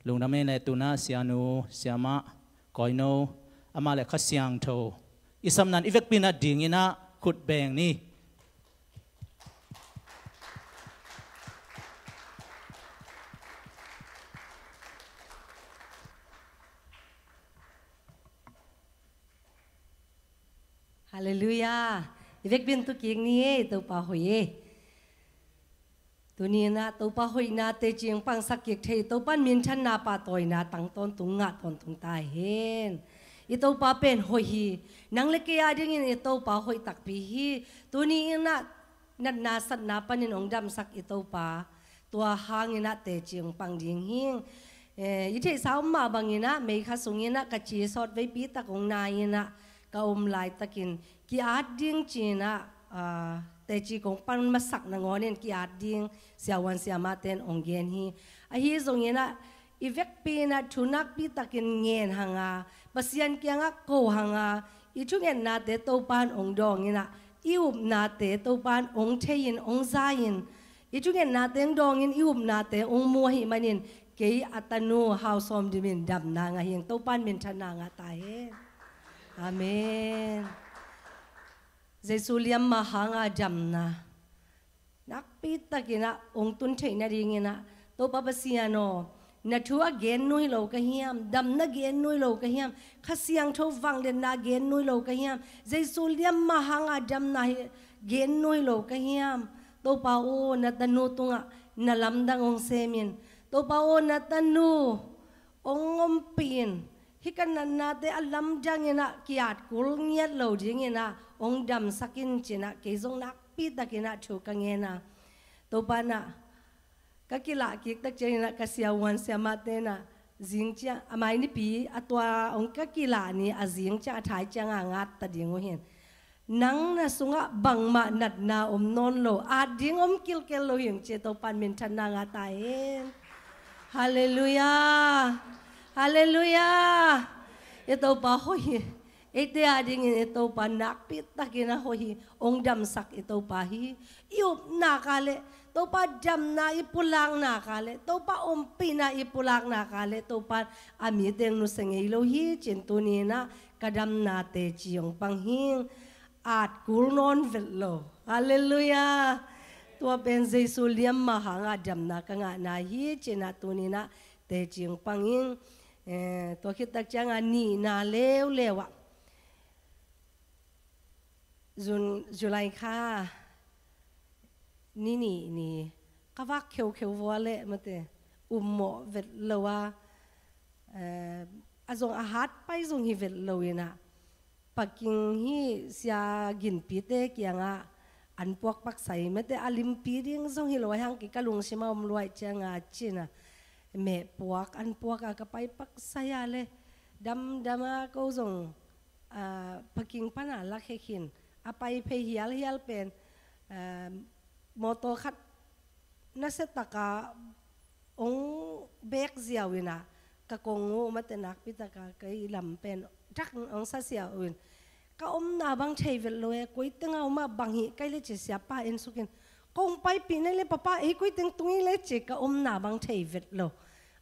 Lungdam ei leh tunah sianu siamah Kawino amah le Kha Siangtho i sapnan i vekpi na dinginah khut beng ni. Halleluiah. I vekpi in tukik ni ei, Topa hoih ei. Tuni inah Topa hoihna teci hong pangsak kik thei, Topa in minthanna pahtawina tang tawntung ngah tawntung ta hen. I Topa pen hoih hi. Nang le kei a dingin i Topa hoih takpi hi. Tuni inah natna satna panin hong damsak i Topa, tua hanginah teci hong pang ding hing. Eh, i theihsa om mah banginah meikha sunginah ka ci sawt veipi tak hong nai inah ka om laitakin ki-at ding cinah, ah, teci kong pan masak nangawnin ki-at ding siavuan siamahten hong gen hi. Ahi zonginah i vekpi inah thu nakpi takin ngen hanga, Pasian kiangah ko hanga, i thungetnate Topa in hong dawnginah i upnate Topa in hong thei-in hong za-in, i thungetnate hong dawngin i upnate hong mu ahih manin kei a tanu Hau Sawm Dim in damna ngah hing. Topa in minthanna ngah ta hen. Amen. Jesu liamma hanga damna nakpi takinah hong tun theih nadinginah Topa Pasian aw, na thu a gen nuih lo ka hiam? Damna gen nuih lo ka hiam? Kha Siangtho vangliatna gen nuih lo ka hiam? Jesu liamma hanga damna hi gen nuih lo ka hiam? Topa aw, na tanu tungah na lamdang hong semin. Topa aw, na tanu hong ompih in. Hih ka natnate a lamdanginah ki-at kul ngiat lo dinginah hong damsak in cinah kei zong nakpi takinah thu ka ngena. Topa nah ka kilah kik tak cianginah ka siavuan siamahte nah zing ciang a mai nipi a tua hong ka kilah ni a zing ciang a thai cianga ngat ta ding uh hin. Nang na sungah bangmah natna om nawn lo, at ding om kilkel lo hing ci. Topa in minthanna ngah ta hen. Halleluiah. Halleluiah. I Topa hoih hi. Eite a dingin i Topa nakpi takin a hoih hi. Hong damsak i Topa hi. I upna ka leh Topa damna i pulakna ka leh Topa ompihna i pulakna ka leh Topa a mite nusia ngei lo hi. Cin tuninah ka damna teci hong pang hing. At kul nawn vet lo. Halleluiah. Tua pen Jesu liamma hanga damna ka ngahna hi cinah tuninah teci hong pang ing. Eh, tua khittak cianga nihna leuleu ah Jun, July kha ni nih ni ka vak kheukheu vua leh mate ummawh vet lo a, eh, a zong a hat pai zong hi vet lo inah Paking hi sia ginpite kiangah an puak paksai mate a limpi ding zong hi lo a hang ki ka lungsim a om luai cianga cinah meh puak an puak a ka pai paksai a le damdama ko zong ah, Paking pana lakhekhin a pai phei hialhial pen, ah, mawtaw khat nasiataka ong bek ziau inah ka kong uh mate nakpitaka kei lam pen dak ong sa ziau in ka omna bang thei vet lo e, koi tenga oma bang hi kai le ci siapa en sukin kong paipih nai le papa ei koi teng tung i le ci ka omna bang thei vet lo.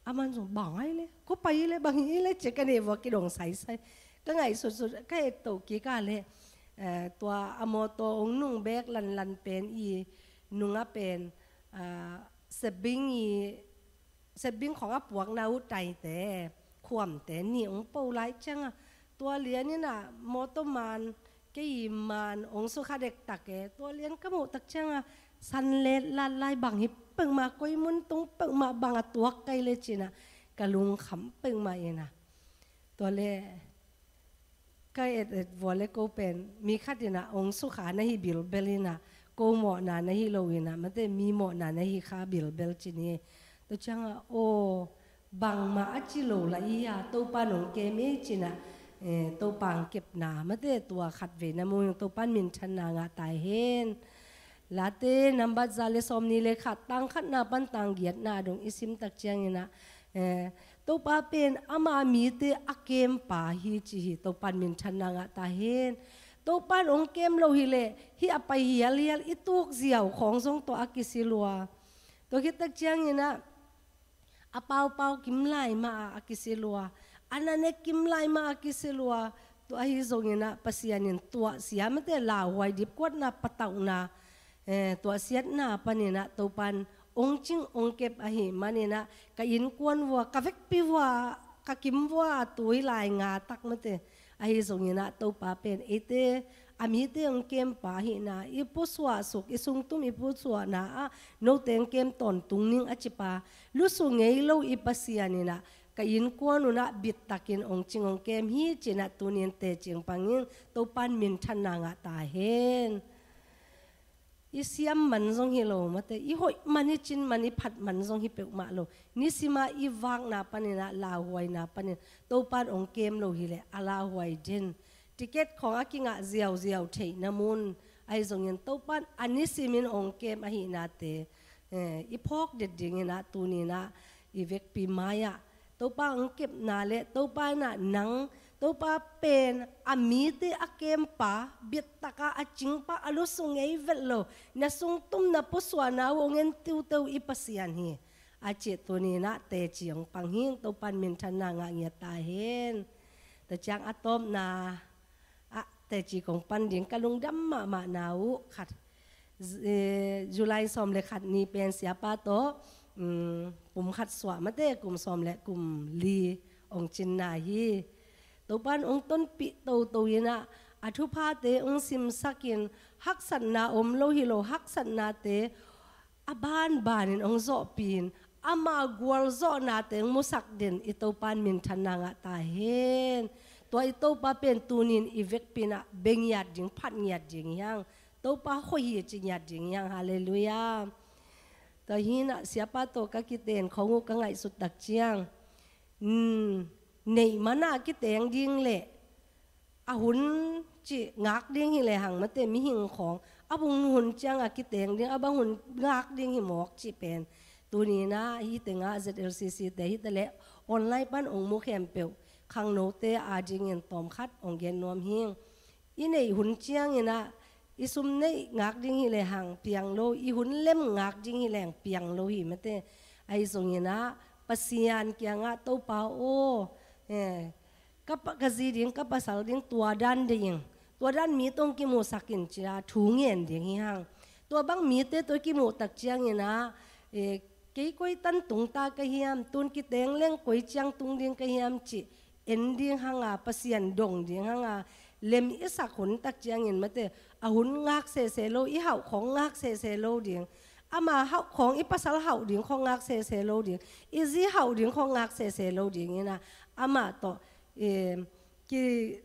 Aman zong bang ai le ko pai i le bang hi i le ci ka nei vua kidong saisai. Ka ngaihsutsut ka et toh kik a le, eh, tua a mawtaw ong nung bek lanlan pen i nunga pen, ah, sebing i sebing khong a puakna uh taite khuamte ni ong po lai cianga tua lian inah mawtaw man kei i man ong sukha dektak e tua lian ka muhtak cianga san let lat lai bang hi peuhmah koi mun tung peuhmah bang a tuak kai le cinah ka lungkham peuhmah inah tua le ka et et vua le ko pen mi khat inah ong sukha na hi bilbel inah ko mawhna na hi lo inah mate mi mawhna na hi kha bilbel cini. Tua cianga aw bangmah a ci lo la i a Topa nong kem ei cinah, eh, Topa ang kepna mate tua khat vei na mu Topan minthanna ngah tai hen. Late nambat za le sawm ni le khat tang khatna pan tang giatna dong i simtak cianginah, eh, Topa pen ama mite a kempa hi ci hi Topan minthanna ngah ta hen. Topan ong kem lo hileh hi a pai hialhial i tuk ziau khawng zong tawh a kisi lua. Tua khittak cianginah a paupau kim lai mah a kisi lua, a nanek kim lai mah a kisi lua. Tua ahi zonginah Pasian in tuahsia mate lauhuai dipkuatna patauhna, eh, tuahsiatna paninah Topan ong cing ong kep ahi maninah ka innkuan vua ka vekpi vua ka kim vua a tui lai nga tak mate. Ahi zonginah Topa pen eite a mite ong kempa ahihna i pusuah suk i sungtum i pusuahna ah note ong kem tawntung ning a cipa lusu ngei lo i Pasian inah ka innkuan unah bittakin ong cing ong kem hi cinah tunin teci ong pangin Topan minthanna ngah ta hen. I siam man zong hi lo mate i hoih man i cin man i phat man zong hi peuhmah lo. Nisima i vakna paninah lauhuaina panin Topan ong kem lo hileh a lauhuai den. Ticket khawng a kingah ziauziau theihna mun ahi zongin Topan a nisimin ong kem ahihnate, eh, i phawk det dinginah tuninah i vekpi mai-ah Topa ang kepna le Topa inah nang Topa pen a mite a kempa biattaka a cingpa a lusu ngei vet lo na sungtum na pusuahna uh ong en tiuteu i Pasian hi. A cih tuninah teci ong pang hing Topan minthanna ngah ngiat ta hen. Tua ciang a tawpna ah teci kong pan ding ka lungdam mahmahna uh khat, eh, July sawm le khat ni pen siapa tawh, um, kum khat suah mate kum sawm le kum li ong cinna hi. Topan ong tonpih toto inah a thuphate ong simsakin haksatna om lo hi lo haksatnate a banbanin ong zawhpin ama gualzawhna teng musak den i Topan minthanna ngah ta hen. Tua i Topa pen tunin i vekpinah bengiat ding phatngiat ding hiang Topa hoih hi ci ngiat ding hiang. Halleluiah. Tua hinah siapa tawh ka kiten khawng uh ka ngaihsut tak ciang, um, neih mana kiteng ding leh a hun cih ngak ding hileh hang mate mihing khawng a bung hun cianga kiteng ding a bang hun ngak ding hi mawk cih pen tuninah hitenga Z L C C te hitaleh online pan ong mu khempeuh khangnote a dingin tawmkhat ong gen nuam hing. I neih hun cianginah i sum neih ngak ding hileh hang piang lo i hun lem ngak ding hileh hang piang lo hi mate. Ahi zonginah Pasian kiangah Topa aw, eh, ka pa, ka zi ding ka pasal ding tua dan ding tua dan mi tong kimusakin cia thu ngen ding hi hang. Tua bang mite tua kimuh tak ciangin ah, eh, kei koi tan tung ta ka hiam, tun kiteng leng koi ciang tung ding ka hiam cih en ding hanga, Pasian dong ding hanga lem i sak hun tak ciangin mate, a hun ngak sese lo, i hauh khawng ngak sese lo ding. Ama hauh khawng, i pasal hauh ding khawng ngak sese lo ding. I zi hauh ding khawng ngak sese lo ding ina, amah tawh, eh, ki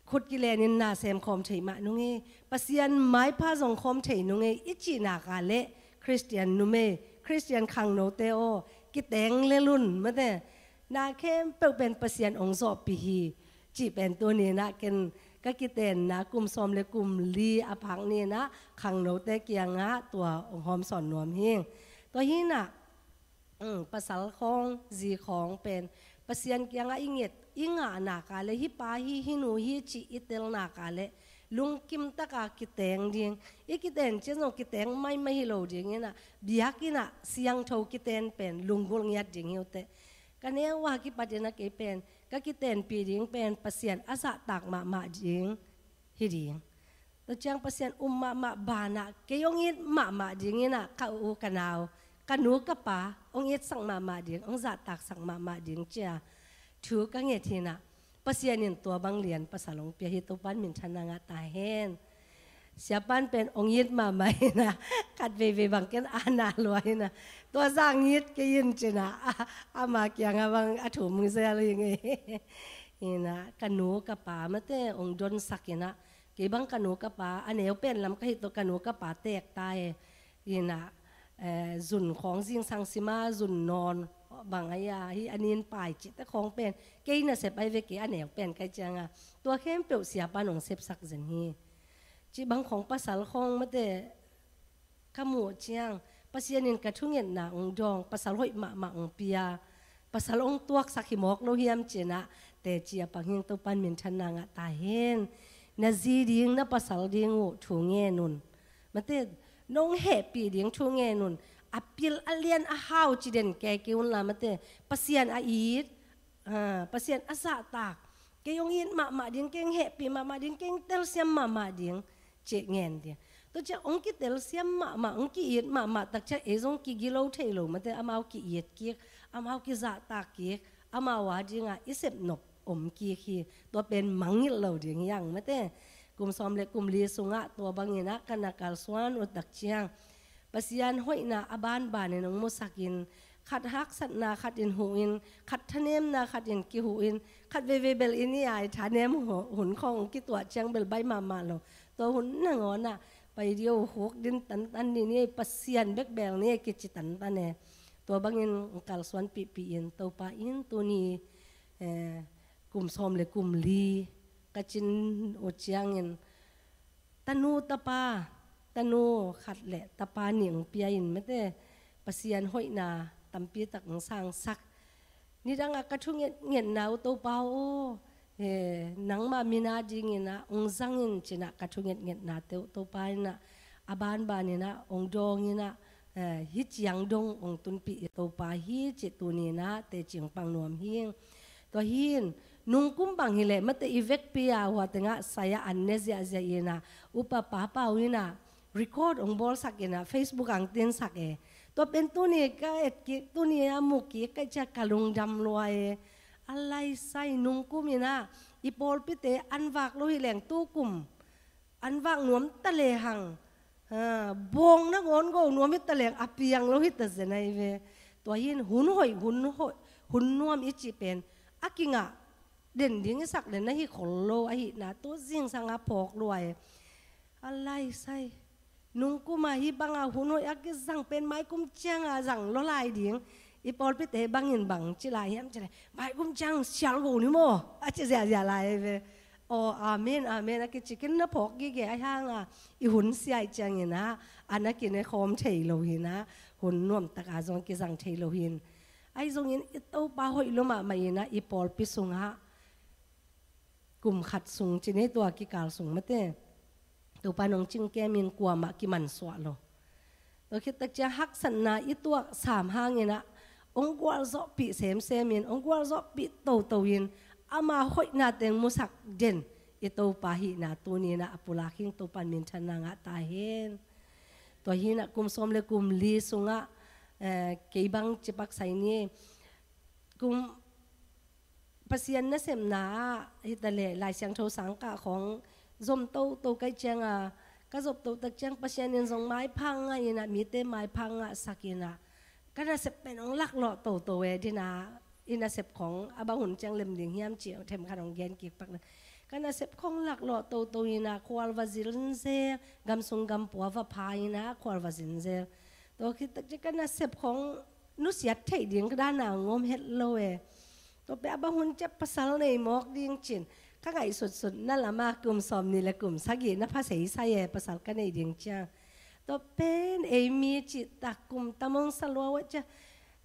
khut kilenin na sem khawm thei mah nung e. Pasian maipha zong khawm thei nung e i cih nak a le, Khristian numei, Khristian khangnote aw, kiteng lel un mate. Na khempeuh pen Pasian ong zawhpih hi cih pen tuni inah ken ka kitenna kum sawm le kum li a phak ni inah khangnote kiangah tua ong hawmsawn nuam hi. Tua hi inah, mm, pasal khawng, zi khawng pen Pasian kiangah i nget, i ngah nak a le, hih pa hi, hih nu hi cih i tel nak a le, lungkim taka kiteng ding. I kiten cian zong kiteng maimai hi lo ding inah, biakinn ah siangtho kiten pen lunggulh ngiat ding hi uh teh. Ka neu a kipat inah kei pen ka kitenpih ding pen Pasian a zahtak mahmah ding hi ding. Tua ciang Pasian um mahmah banah kei ong it mahmah ding inah, ka u ka nau, ka nu ka pa ong itsak mahmah ding, ong zahtaksak mahmah ding cia thu ka nget hi inah. Pasian in tua bang lian pasal ong pia hi, Topan minthanna ngah ta hen. Siapan pen ong it mahmah inah, khat veivei bang ken ana lua inah, tua zah ngit kei in ci inah, ama kiangah bang a thum ngizel hi ngei. Inah ka nu ka pa mate ong donsak inah, kei bang ka nu ka pa, a neu pen lam ka hih tawh ka nu ka pa teek ta e. Inah, eh, zun khawng zingsang sima, zun nawn bang ai a, hi a nin pai cihte khawng pen kei nasep ai ve, kei a neu pen kai cianga, tua khempeuh siapan ong sepsak zen hi. Cih bang khawng pasal khawng mate ka muh ciang, Pasian in ka thungetna ong dawng, pasal hoih mahmah ong pia, pasal ong tuaksak hi mawk lo hiam ci inah, teci a pang hing, Topan minthanna ngah ta hen. Na zi ding, na pasal ding uh thu ngen un. Mate, nong hehpih ding thu ngen un. A pil a lian a hau ci den kei kei un la mate, Pasian a it, ah, Pasian a zahtak. Kei ong it mahmah ding, kei ong hehpih mahmah ding, kei ong telsiam mahmah ding cih ngen ding. Tua ciang ong kitelsiam mahmah, ong ki-it mahmah tak ciang ei zong kigilo thei lo mate, amau ki-it kik, amau kizahtak kik, amau a dingah i sepnop om kik hi. Tua pen mangngilh lo ding hi ang mate. Kum sawm le kum li sungah tua bang inah ka na kalsuan uh tak ciang, Pasian hoihna a banbanin ong musakin, khat haksatna khat in huhin, khat thanemna khat in kihuhin, khat veivei bel in i ai thanem hu-, hun khawng kituah ciang bel baih mahmah lo. Tua hun nangawnah pai dih uh, huk din tantan ni ni, Pasian bek bel ni kici tantan e. Tua bangin kalsuan pihpih in, Topa in tuni, eh, kum sawm le kum li ka cin uh ciangin, tanu tapa, tanu khat le tapa nih ong pia in mate, Pasian hoihna tampi tak ong sangsak. Nidangah ka thungetngetna uh Topa aw, he, nangmah mina dingin ah ong zang in ci inah ka thungetngetnate uh Topa inah a banban inah ong dawng inah, eh, hih ciang dong ong tunpih i Topa hi cih tuni inah teci ong pang nuam hi. Tua hi in, nungkum bang hileh mate i vekpi a hua tengah sai-ah an ne ziahziah inah, upa Pa Pau inah record ong bawlsak inah Facebook ah ong tinsak e. Tua pen tuni ka et kik, tuni a mu kik ka cia ka lungdam lua e. A lai sai, nungkum inah i pawlpite an vak lo hileng tukum an vak nuam ta lehang, ha, bawng nangawn go nuam hi ta leng a piang lo hi ta zen ai ve. Tua hi in hun hoih, hun hoih, hun nuam i cih pen a kingah den ding i sak le na hi khol lo ahihna tu zingsang a phawk lua e. A lai sai, nungkum a hih banga hun hoih a kizang pen maikum cianga zang lo lai ding. I pawlpite bangin bang ci lai hiam ci lai, maikum ciang sial go ni maw a ci ziahziah lai ve. Aw, amen, amen a kici kei in na phawk gige a hanga i hun sia i ciangin ah a na kine khawm thei lo hi inah, hun nuamtak a zong kizang thei lo hi in. Ahi zongin i Topa hoih lo mahmah inah i pawlpi sungah kum khat sung ci ni, tua kikal sung mate Topa in ong cingkem in kuamah kimansuah lo. Tua khit tak ciang haksatna i tuak sam hang inah ong gualzawhpih semsem in, ong gualzawhpih toto in, ama hoihna teng musak den i Topa hihna tuni inah a pulak hing, Topa in minthanna ngah ta hen. Tua hinah kum sawm le kum li sungah, eh, kei bang cipak sai ni. Kum Pasian nasepna ah hitaleh Lai Siangtho sangkah khawng zom toto kai cianga, ka zop totak ciang Pasian in zong maipha ngah inah, mite maipha ngahsak inah, ka nasep pen hong laklawh toto e dinah, i nasep khawng a bang hun ciang lem ding hiam cih themkhat hong gen kik pak na. Ka nasep khawng laklawh toto inah, khual va zin zel, gamsung gampua va pha inah, khual va zin zel. Tua khit takciang ka nasep khawng nusiat theih ding ka dana ngom het lo e. Tua peh a bang hun ciang pasal nei mawk ding cin ka ngaihsutsut na lama kum sawm ni le kum sagih na pha seisai e, pasal ka nei ding ciang. Tua pen ei mi cih tak kum tam hong sa lua uh ciang,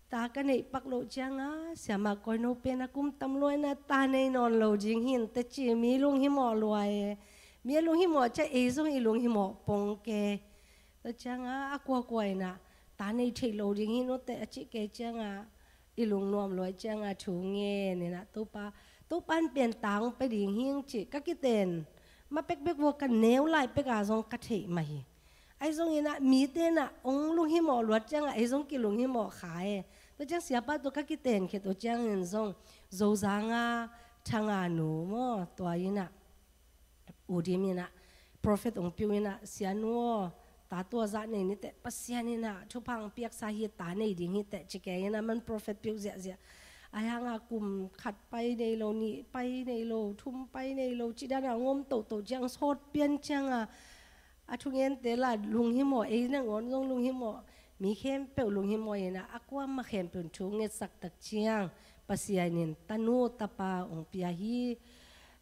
ta ka neih pak loh cianga, siama koi no pen a kum tam lua ina ta nei nawn lo ding hi inteh ci, mi lunghimawh lua e. Mi a lunghimawh ciang ei zong i lunghimawh pong ke. Tua cianga a kuakua inah ta nei theih lo ding hi inteh a cih kei cianga, i lungnuam lua cianga thu ngen inah, Topa, Topa in pen ta hong pia ding hing cih ka kiten ma pekpek vua, ka neu lai peka zong ka theih mah hi. Ahi zong inah mite inah hong lunghimawh luat cianga ei zong kilunghimawh kha e. Tua ciang siapa tua ka kiten khit uh ciangin zong Zozanga Thanga nu maw, tua inah U Dim inah prophet hong piu inah, Sianu aw, ta tua zah nei niteh, Pasian inah thupha hong piaksa hi, ta nei ding hiteh ci kei inah, man prophet piu ziahziah. Ahi hanga kum khat pai nei lo, nih pai nei lo, thum pai nei lo, ci dana ngom toto ciang sawt pian cianga, a thungente la lunghimawh, ei nangawn zong lunghimawh, mi khempeuh lunghimawh inah, a kuamah khempeuh in thu ngetsak tak ciang Pasian in tanu tapa hong pia hi.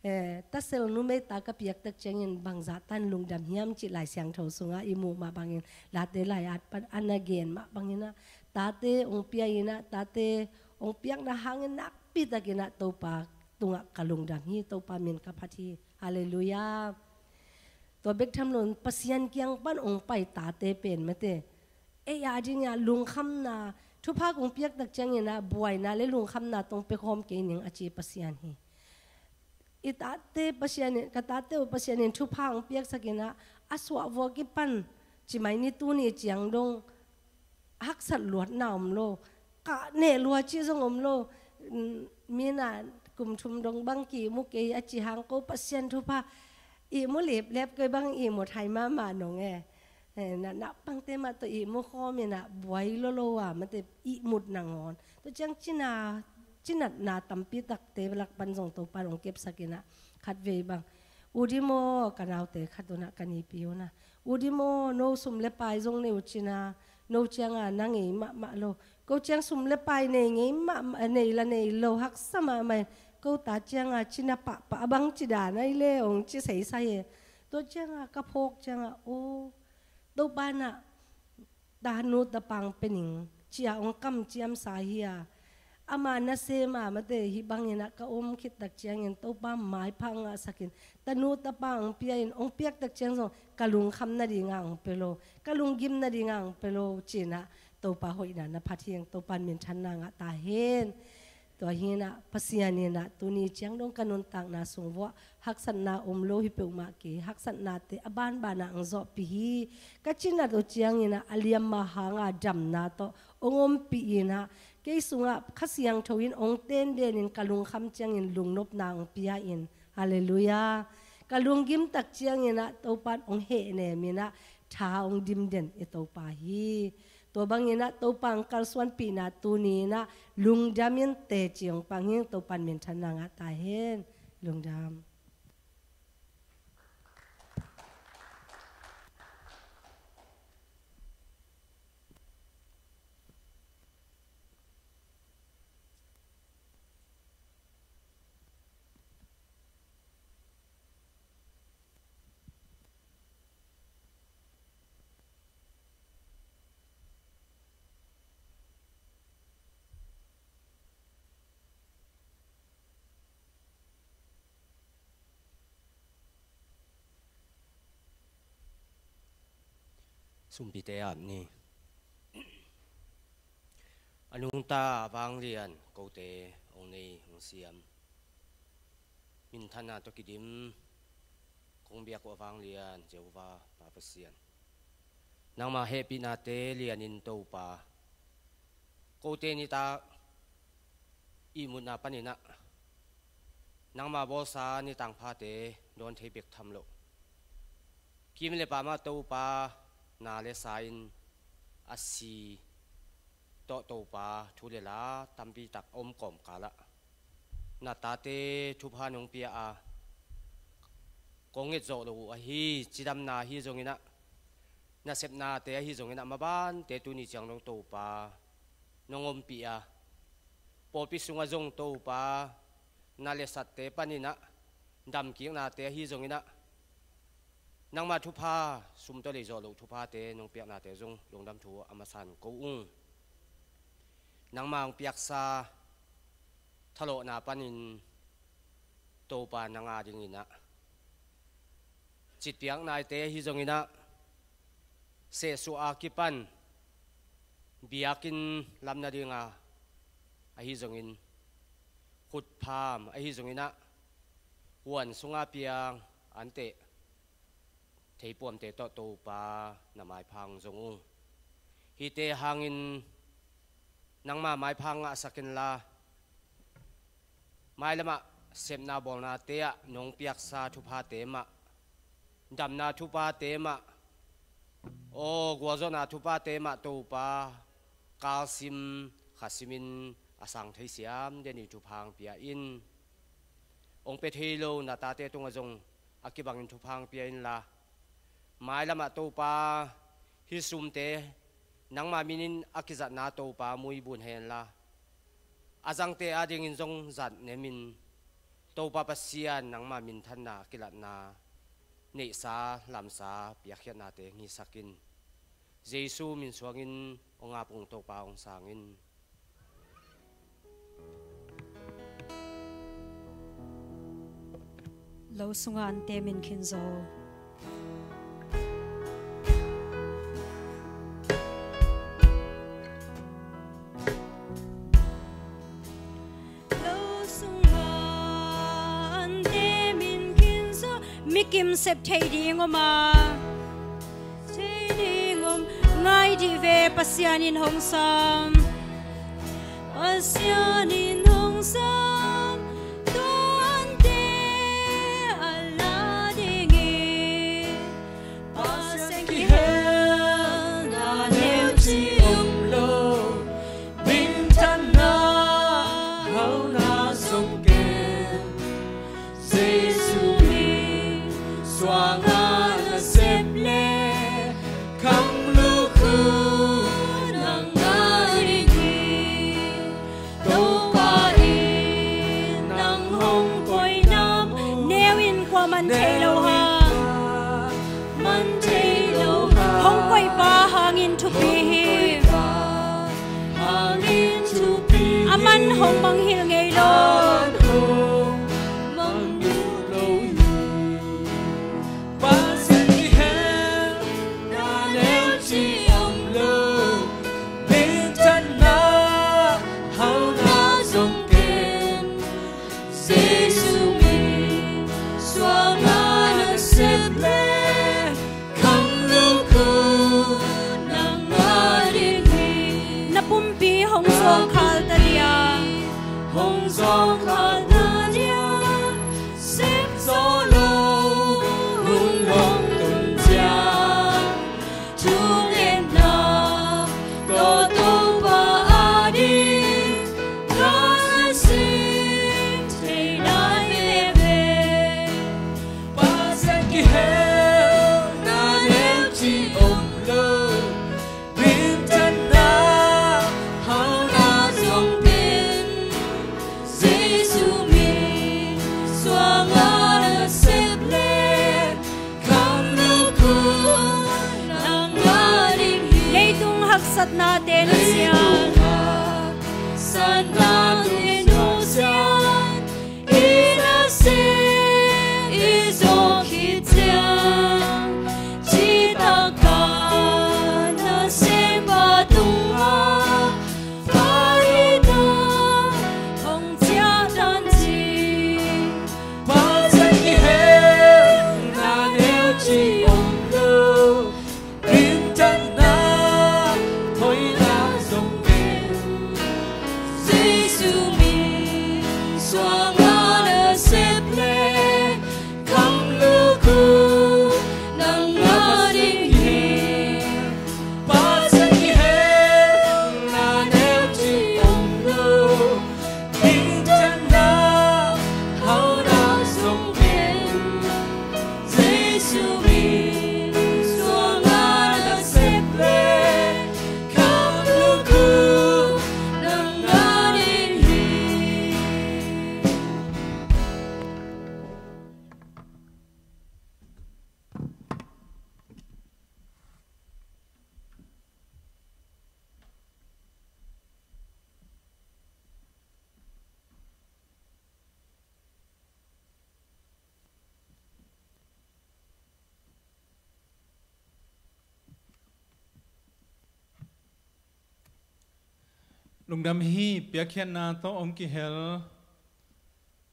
Eh, tasel numei ta ka piak tak ciangin bangzah tan lungdam hiam cih Lai Siangtho sungah i muh mah bangin, Late lai-at pan a na gen mah bangin ah, tate hong pia inah, tate hong piakna hangin nakpi takin ah Topa tungah ka lungdam hi, Topa min ka phat hi. Halleluiah. Tua bek tham loin Pasian kiang pan hong pai tate pen mate, ei a dingah lungkhamna, thupha kong piak tak ciangin ah buaina le lungkhamna tong pia khawm kei ning a ci Pasian hi. I tate Pasian in, ka tate uh Pasian in thupha hong piaksak inah, a suah vua kipan cimai ni tuni ciang dong haksat luatna om lo, ka neh lua ci zong om lo. Mm, mi inah kum thum dong bang ki-ihmu kei a ci hang, ko Pasian thupha ihmu liplep kei bang ihmut hai mahmah nong e. Eh, na, na pangte mah tawh ihmu khawm inah buai lolo a mate ihmut nangawn. Tua ciang cina, cinatna tampi takte lak pan zong Topa in hong kepsak inah khatvei bang, U Dim aw, ka naute khat unah ka nipi unah, U Dim aw, no sum le pai zong nei uh cina, no cianga na ngei mahmah lo. Ko ciang sum le pai nei ngei mahmah, nei la nei lo, haksa mahmah in. Ko ta cianga cina pahpah a bang ci dan ai le hong ci seisai e. Tua cianga ka phawk cianga, aw, Topa inah tanu tapa hong pia ning ci-a hong kamciamsa hi a, ama nasem a mate hih bang inah ka om khit tak ciangin Topa maipha ngahsak in, tanu tapa hong pia in, hong piak tak ciang zong ka lungkham nadinga hong pia lo, ka lunggim nadinga hong pia lo ci inah Topa hoihna na phat hi ing. Topa in minthanna ngah ta hen. Tua hi inah Pasian inah tuni ciang dong ka nuntakna sung vuah haksatna om lo hi peuhmah kei, haksatnate a banbanah hong zawhpih hi. Ka cinat uh ciang inah a liamma hanga damna tawh hong ompih inah, kei sungah Kha Siangtho in hong tendenin ka lungkham ciangin lungnopna hong pia in. Halleluiah. Ka lunggim tak ciang inah Topa in hong hehnem inah tha hong dimden i Topa hi. Tua bang inah Topa hong kalsuanpihna tuni inah lungdam in teci hong pang hi ing. Topa in minthanna ngah ta hen. Lungdam. Sumpite ap ni. A nungta a vanglian kote hong nei hong siam, minthanna tawh kidim kong biak uh a vanglian Jehovah Pa Pasian, Nangma hehpihnate lianin Topa, kote nitak ihmutna paninah nangma bawlsa nitangphate dawn thei bek tham loh, kim le pamah Topa na le sa in a si tawh Topa thu le la tampi tak a om kawmkalah na tate thupha nong pia a, kong nget zawh loh uh ahi cidamna ahi zonginah, nasepnate ahi zonginah, mabante tuni ciang dong Topa nong ompih a, pawlpi sungah zong Topa na lesatte paninah damkiknate ahi zonginah, nangma thupha, sum tawh lei zawh loh thuphate nong piaknate zong lungdam thu a masa in ko ung. Nangma hong piaksa thalawhna panin Topa nang a dinginah citpiak naite ahi zonginah, sehsuah a kipan biakinn lam nadinga ahi zongin, khutpham ahi zonginah, huan sunga piang ante theipuamte tawh Topa na maipha hong zong ung. Hihte hangin nangma maipha ngahsak inla, mailamah sepna bawlnate ah nong piaksa thuphate mah, damna thuphate mah, aw gualzawhna thuphate mah Topa kalsim khasimin a sang thei siam deni thupha hong pia in. Hong pia thei lo na tate tungah zong a kibangin thupha hong pia inla, mailamah Topa hih sumte nangma minin a kizatna Topa muibun henla, a zangte adingin zong zat nemin, Topa Pasian nangma minthanna a kilatna neihsa lamsa piakkhiatnate hong hisak in. Jesu min suangin hong ap ung, Topa hong sang in. Lo sungah ante min khin zo. Lo sungah ante min khin zo. Mikim sep theih ding om a, thei ding om, ngai dih ve, Pasian in hong sam. Pasian in hong sam, tua ante a la ding hi. Pasian kihelna neu ci om lo, minthanna hauhna zong ken. Jesu min suang a nasep le khanglo khu nang a ding hi. Topa in nang hong koihna mu. Neu in kua man thei lo hang. Man thei lo hang. Hong koihpa hangin thupi hi. Hangin thupi hi. A man hong mangngilh ngei lo. A man hong mangngilh lo hi. Pasian kihelna neu ci om lo, minthanna hauhna zong ken. Jesu min suang a nasep le khanglo khu nang a ding hi. Na pumpi hong zawngkhal ta dia. Hong zawngkhal ta dia. Sep zo lo hun hong tun ciang, thungetna tawh Topa a ding ka sing thei lai veve. Pasian kihelna neu ci om lo, minthanna hauhna zong ken. Jesu Lungdam hi. Piakkhiatna tawh hong kihel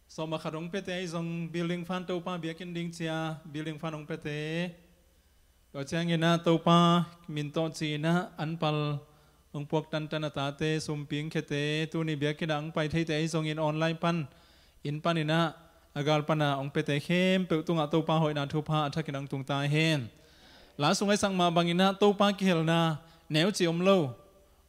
sawm a khat hong piate ahi zong building fund, Topa biakinn ding ci-a building fund hong piate. Tua ciangin ah Topa min tawh ci-in ah an pal hong puak tantan a tate, sumpi hong khiate, tuni biakinn ah hong pai theite ahi zongin online pan, inn panin ah a gal pan a hong piate khempeuh tungah Topa hoihna thupha a thakin hong tung ta hen. La sung a i sak mah bangin ah Topa kihelna neu cih om lo.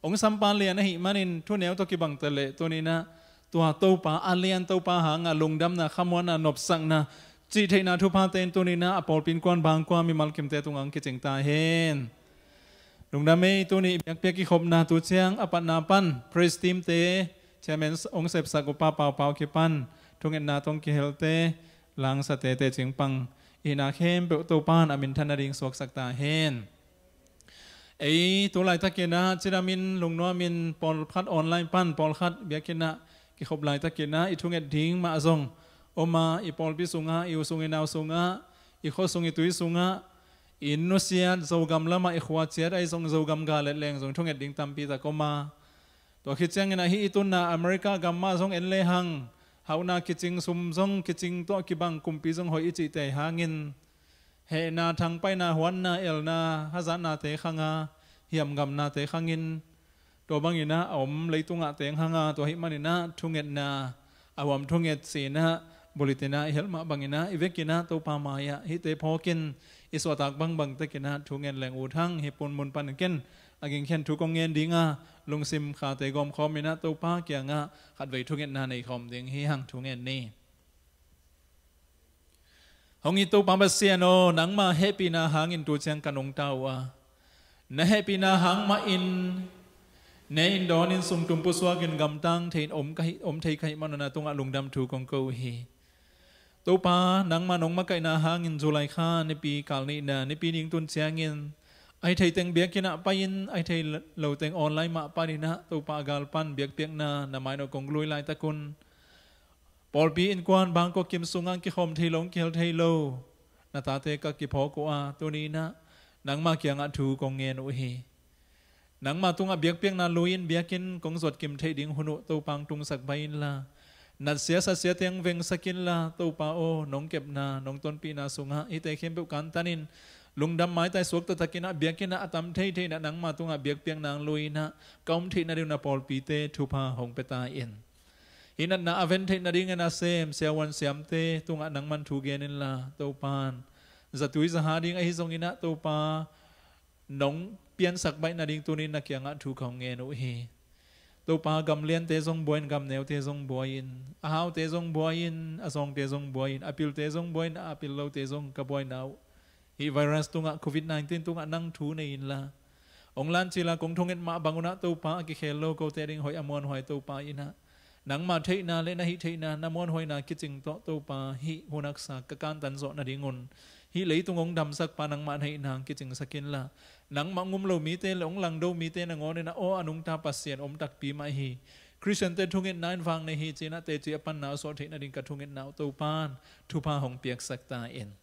Hong sampa lian ahih manin thuneu tawh kibang ta leh tuni-in ah tua Topa a lian Topa hangah lungdamna, khamuanna, nopsakna, cih theihna thuphate in tuni-in ah a pawlpi innkuan bangkua mimal kimte tungah hong kicing ta hen. Lungdam ei. Tuni i biakpiak kikhopna tu ciang a patna pan praise team-te, chairman hong sepsak upa Pau Pau kipan thungetna tawh hong kihelte, langsate, tecingpang ihihna khempeuh Topa in a minthan nading suaksak ta hen. Ei tu laitakin ah cidamin lungnuamin pawlkhat online pan pawlkhat biakinn ah kikhop laitakin ah i thunget ding mah zong om a, i pawlpi sungah, i u sung i nau sungah, i khua sung i tui sungah, i inn nusiat Zogam lamah i khua ciat ahi zong Zogam gal et leng zong thunget ding tampi tak om a. Tua khit ciangin ah hih i tunna America gam mah zong en lehang hauhna kicing, sum zong kicing, tawh kibang kumpi zong hoih i cihte hangin hehna, thangpaihna, huanna, elna, hazatnate khang a, hiamgamnate khangin tua bangin ah a om leitungah teng hang a, tua ahih manin ah thungetna a huam thunget ci-in ah bulletin ah i hilh mah bangin ah i vekin ah Topa mai-ah hihte phawkin i suahtak bangbang takin ah thungen leng ut hang. Hih pawlpi mun pan ken a gingkhen thu kong ngen ding a, lungsim khate gawmkhawmin ah Topa kiangah khatvei thungetna nei khawm ding hi hang. Thungen ni. Hong it Topa Pasian aw, nangma hehpihna hangin tu ciang ka nungta uh a, na hehpihna hang mahin ne-in dawnin sumtum pusuakin gamtang thei-in om ka hih, om thei ka hih manin na tungah lungdam thu kong ko uh hi. Topa, nangma nong makaihna hangin July kha nipi kal nihna, Nipi ni hong tun ciangin a hih theiteng biakinn ah pai-in, a hih thei loteng online mah panin ah Topa a gal pan biakpiakna na mai-ah kong lui laitak un, pawlpi innkuan bangkua kim sungah kikhawm thei lo, kihel thei lo na tate ka kiphawk uh a, tuni-in ah nangma kiangah thu kong ngen uh hi. Nangma tungah biakpiakna lui-in biakinn kong zuat kim theih ding hun uh Topa hong tungsak bai inla, natsia satsiate hong vengsak inla, Topa aw, nong kepna, nong tonpihna sungah hihte khempeuh kantanin lungdam maitai suak taktakin ah biakinn ah a tam theithei in ah nangma tungah biakpiakna hong lui-in ah ka om theih nading na pawlpite thupha hong pia ta in. Hih natna a ven theih nadingin a sem siavuan siamte tungah nangman thu gen inla, Topa in zatui zaha ding ahi zongin ah Topa nong piansak baih nading tuni-in na kiangah thu kong ngen uh hi. Topa, gam liante zong buai-in, gam neute zong buai-in, a haute zong buai-in, a zawngte zong buai-in, a pilte zong buai-in, a pil lote zong ka buaina uh hih virus tungah, covid nineteen tungah nang thu nei inla, hong lan cila kong thunget mah bang un ah Topa, a kikhel lo kote ading hoih a muanhuai Topa in ah nangma theihna le na hih theihna, na muanhuaina kicing tawh Topa, hih hun haksa ka kantan zawh nadingun hih leitung hong damsakpa nangmah na hih nang kicingsak inla, nangmah hong um lo mite le hong langdo mite nangawnin ah aw a nungta Pasian om takpi mah hi. Khristiante thungetna in vang nei hi ci-in ah teci a panna a suah theih nading ka thungetna uh Topa in thupha hong piaksak ta in.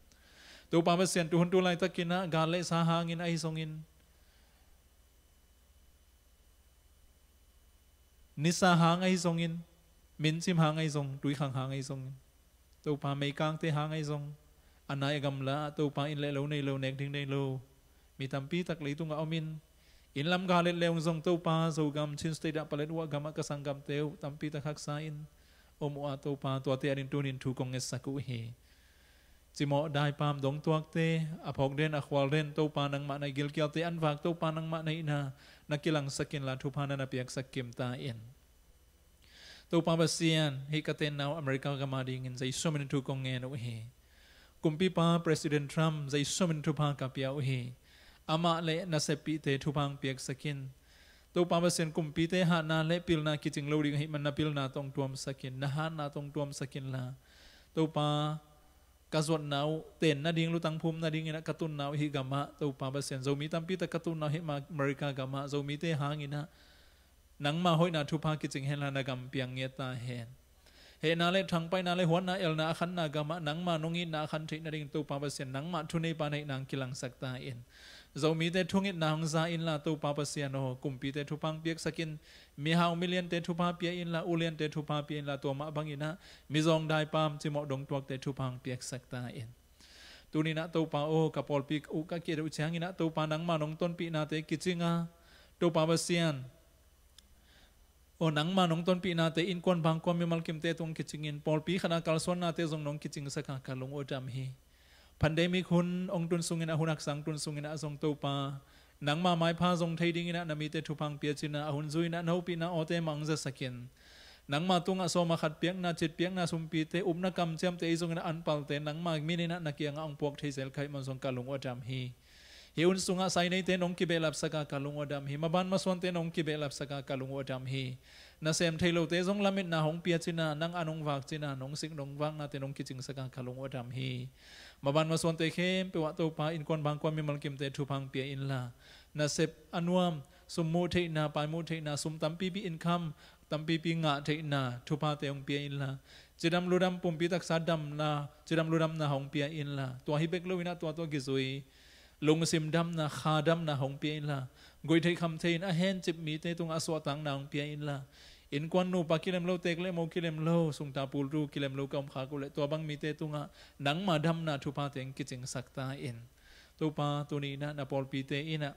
Topa Pasian, tuhun tu laitakin ah gal le sa hangin ahi zongin, nisa hang ahi zongin, mincim hang ahi zong, tuikhang hang ahi zongin, Topa, meikangte hang ahi zong, a nai a gamla ah Topa, inn le lo nei lo, nek ding nei lo mi tampi tak leitungah omin, inn lam gal et le hong zong Topa, Zogam, Chin State ah palet uh ah gamah ka sanggamte uh tampi tak haksa in om uh a Topa, tuate adingin tuni-in thu kong ngetsak uh hi. Cimawh, daipam, dongtuakte, a phawk den, a khual den, Topa nangmah na i gilkialte an vak, Topa nangmah na hihna na kilangsak inla, thupha na na piaksak kim ta in. Topa Pasian, hih ka tenna uh America gam adingin Jesu min in thu kong ngen uh hi. Kumpipa President Trump, Jesu min in thupha ka pia uh hi. Amah le naseppihte thupha hong piaksak in. Topa Pasian, kumpite hatna le pilna kicing lo ding ahih man na pilna tawh hong tuamsak in, na hatna tawh hong tuamsak inla, Topa, ka zuatna uh ten nading, lutang phum nadingin ah ka tunna uh hih gamah Topa Pasian, Zomi tampi tak ka tunna uh hih America gamah Zomite hangin ah nangma hoihna thupha kicing henla, na gam piang ngiat ta hen. Hehna le thangpaihna le huanna, elna a khanna gamah nangma nong itna a khan theih nading Topa Pasian, nangmah thuneipa na hihna hong kilangsak ta in. Zomite thungetna hong za inla, Topa Pasian aw, kumpite thupha hong piaksak in. Mihau miliante thupha pia inla, uliante thupha pia inla, tua mah banginah mizawng daipam cimawh dongtuakte thupha hong piaksak ta in. Tuninah Topa aw, ka pawlpi uh ka ki-et uh cianginah Topa nangma nong tonpihnate kicinga, Topa Pasian aw, nangma nong tonpihnate innkuan bangkuan mimal kimte tung kicingin, pawlpi khata kalsuannate zong nong kicingsaka ka lung uh a dam hi. Pandemic hun hong tun sungin, a hun haksang tun sungin ah zong Topa, nangma maipha zong thei dinginah na mite thupha hong pia cina, a hun zuinah na upihna awte mah hong zasakin, nangma tungah sawma khat piakna, cit piakna, sumpite, upna kamciamte, ei zongin a anpalte nangma mininah na kiangah hong puak thei zel kha ahih man zong ka lung uh a dam hi. Hih hun sungah saineite nong kibehlapsaka ka lung uh a dam hi. Maban masuante nong kibehlapsaka ka lung uh a dam hi. Nasem thei lote zong lametna hong pia cina, nang an hong vak cina, nong sik nong vaknate nong kicingsaka ka lung uh a dam hi. Maban masuante khempeuh ah Topa, innkuan bangkuan mimal kimte thupha hong pia inla, nasep a nuam, sum muh theihna, pai muh theihna, sum tampipi, income tampipi ngah theihna thuphate hong pia inla, cidam ludam, pumpi taksa damna, cidam ludamna hong pia inla, tua hi bek loinah tua tawh kizui lungsim damna, kha damna hong pia inla, guihtheih khamtheihin a hencip mite tungah a suahtakna hong pia inla, innkuan nupa kilem lo, teek le mo kilem lo, sungta pultu kilem lo ka om khak uh leh tua bang mite tungah nangma damna thuphate hong kicingsak ta in. Topa, tuninah na pawlpite inah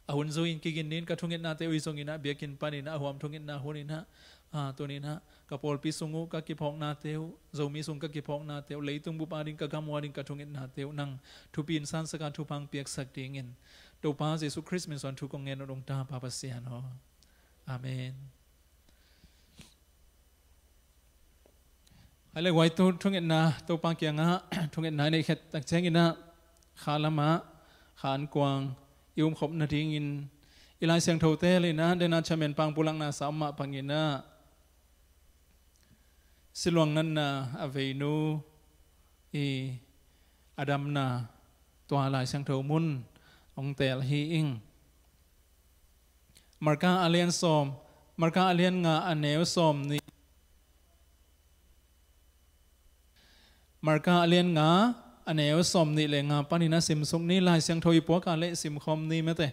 a hun zui-in kigin nin, ka thungetnate uh hi zonginah biakinn paninah a huam thungetna huninah, a, tuninah ka pawlpi sung uh ka kiphawknate uh, Zomi sung ka kiphawknate uh, leitung bup ading, ka gam uh ading ka thungetnate uh nang thupi in sansaka thupha hong piaksak dingin Topa Jesu Khrist min suan thu kong ngen uh dong ta, Pa Pasian aw. Amen. Hai le guai, tu thungetna, Topa kiangah thungetna i neih khit tak cianginah kha lamah, kha an kuang i umkhop nadingin i Lai Siangthote le inah dena chamen pang pulakna sa om mah banginah siluang natna a veinu i a damna tua Lai Siangtho mun hong teel hi ing. Marka a lian sawm, Marka a lian nga a neu sawm nih, Marka a lian nga a neu sawm nih le nga panin a simsuk ni. Lai Siangtho i puak a leh simkhawm ni mate.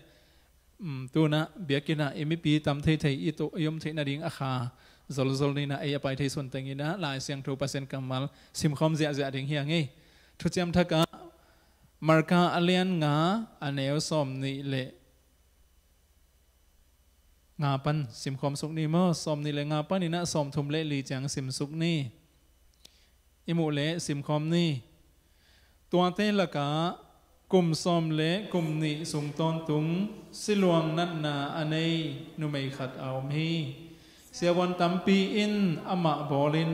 Um, tunah biakinn ah i mipi tam theithei i tuh i om theih nading a kha zolzol ninah ei a pai thei sun tenginah Lai Siangtho Pasian kammal simkhawm ziahziah ding hi a ngei. Thuciam Thak ah Marka a lian nga a neu sawm nih le nga pan simkhawm suk ni maw? Sawm nih le nga paninah sawm thum le li ciang simsuk ni. I muh leh simkhawm ni. Tuate lakah kum sawm le kum nih sung tawntung siluang natna a nei numei khat a om hi. Siavuan tampi in amah bawlin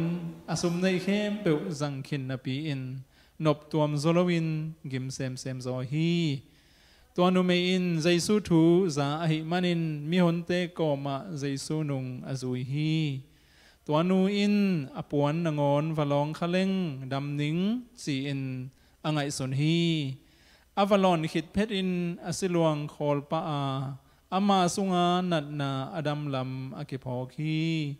a sum neih khempeuh zang khin napi-in nop tuam zaw loin gim semsem zaw hi. Tua numei in Jesu thu za ahih manin mihonte kawmah Jesu nung a zui hi. Tua nu in a puan nangawn va lawng kha leng dam ning ci-in a ngaihsun hi. A va lawn khit phetin a siluang khawl pah a, ama sunga natna a dam lam a kiphawk hi.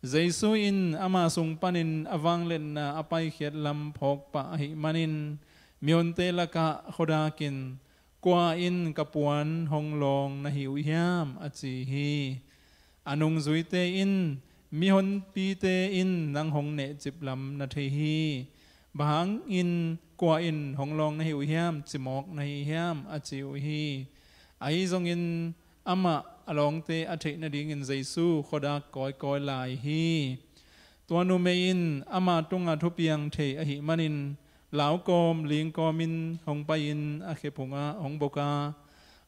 Jesu in ama sung panin a vangliatna a paikhiat lam phawk pah ahih manin mihonte lakah khuadakin, "Kua in ka puan hong lawng na hi uh hiam?" a ci hi. A nungzuite in, "Mihonpite in nang hong nehcip lam na thei hi. Bang hangin kua in hong lawng na hi uh hiam, cimawk na hi hiam?" a ci uh hi. Ahi zongin amah a lawngte a theih nadingin Jesu khuadak kawikawi lai hi. Tua numei in ama tungah thupiang thei ahih manin laukawm lingkawmin hong pai-in a khephungah hong bok a,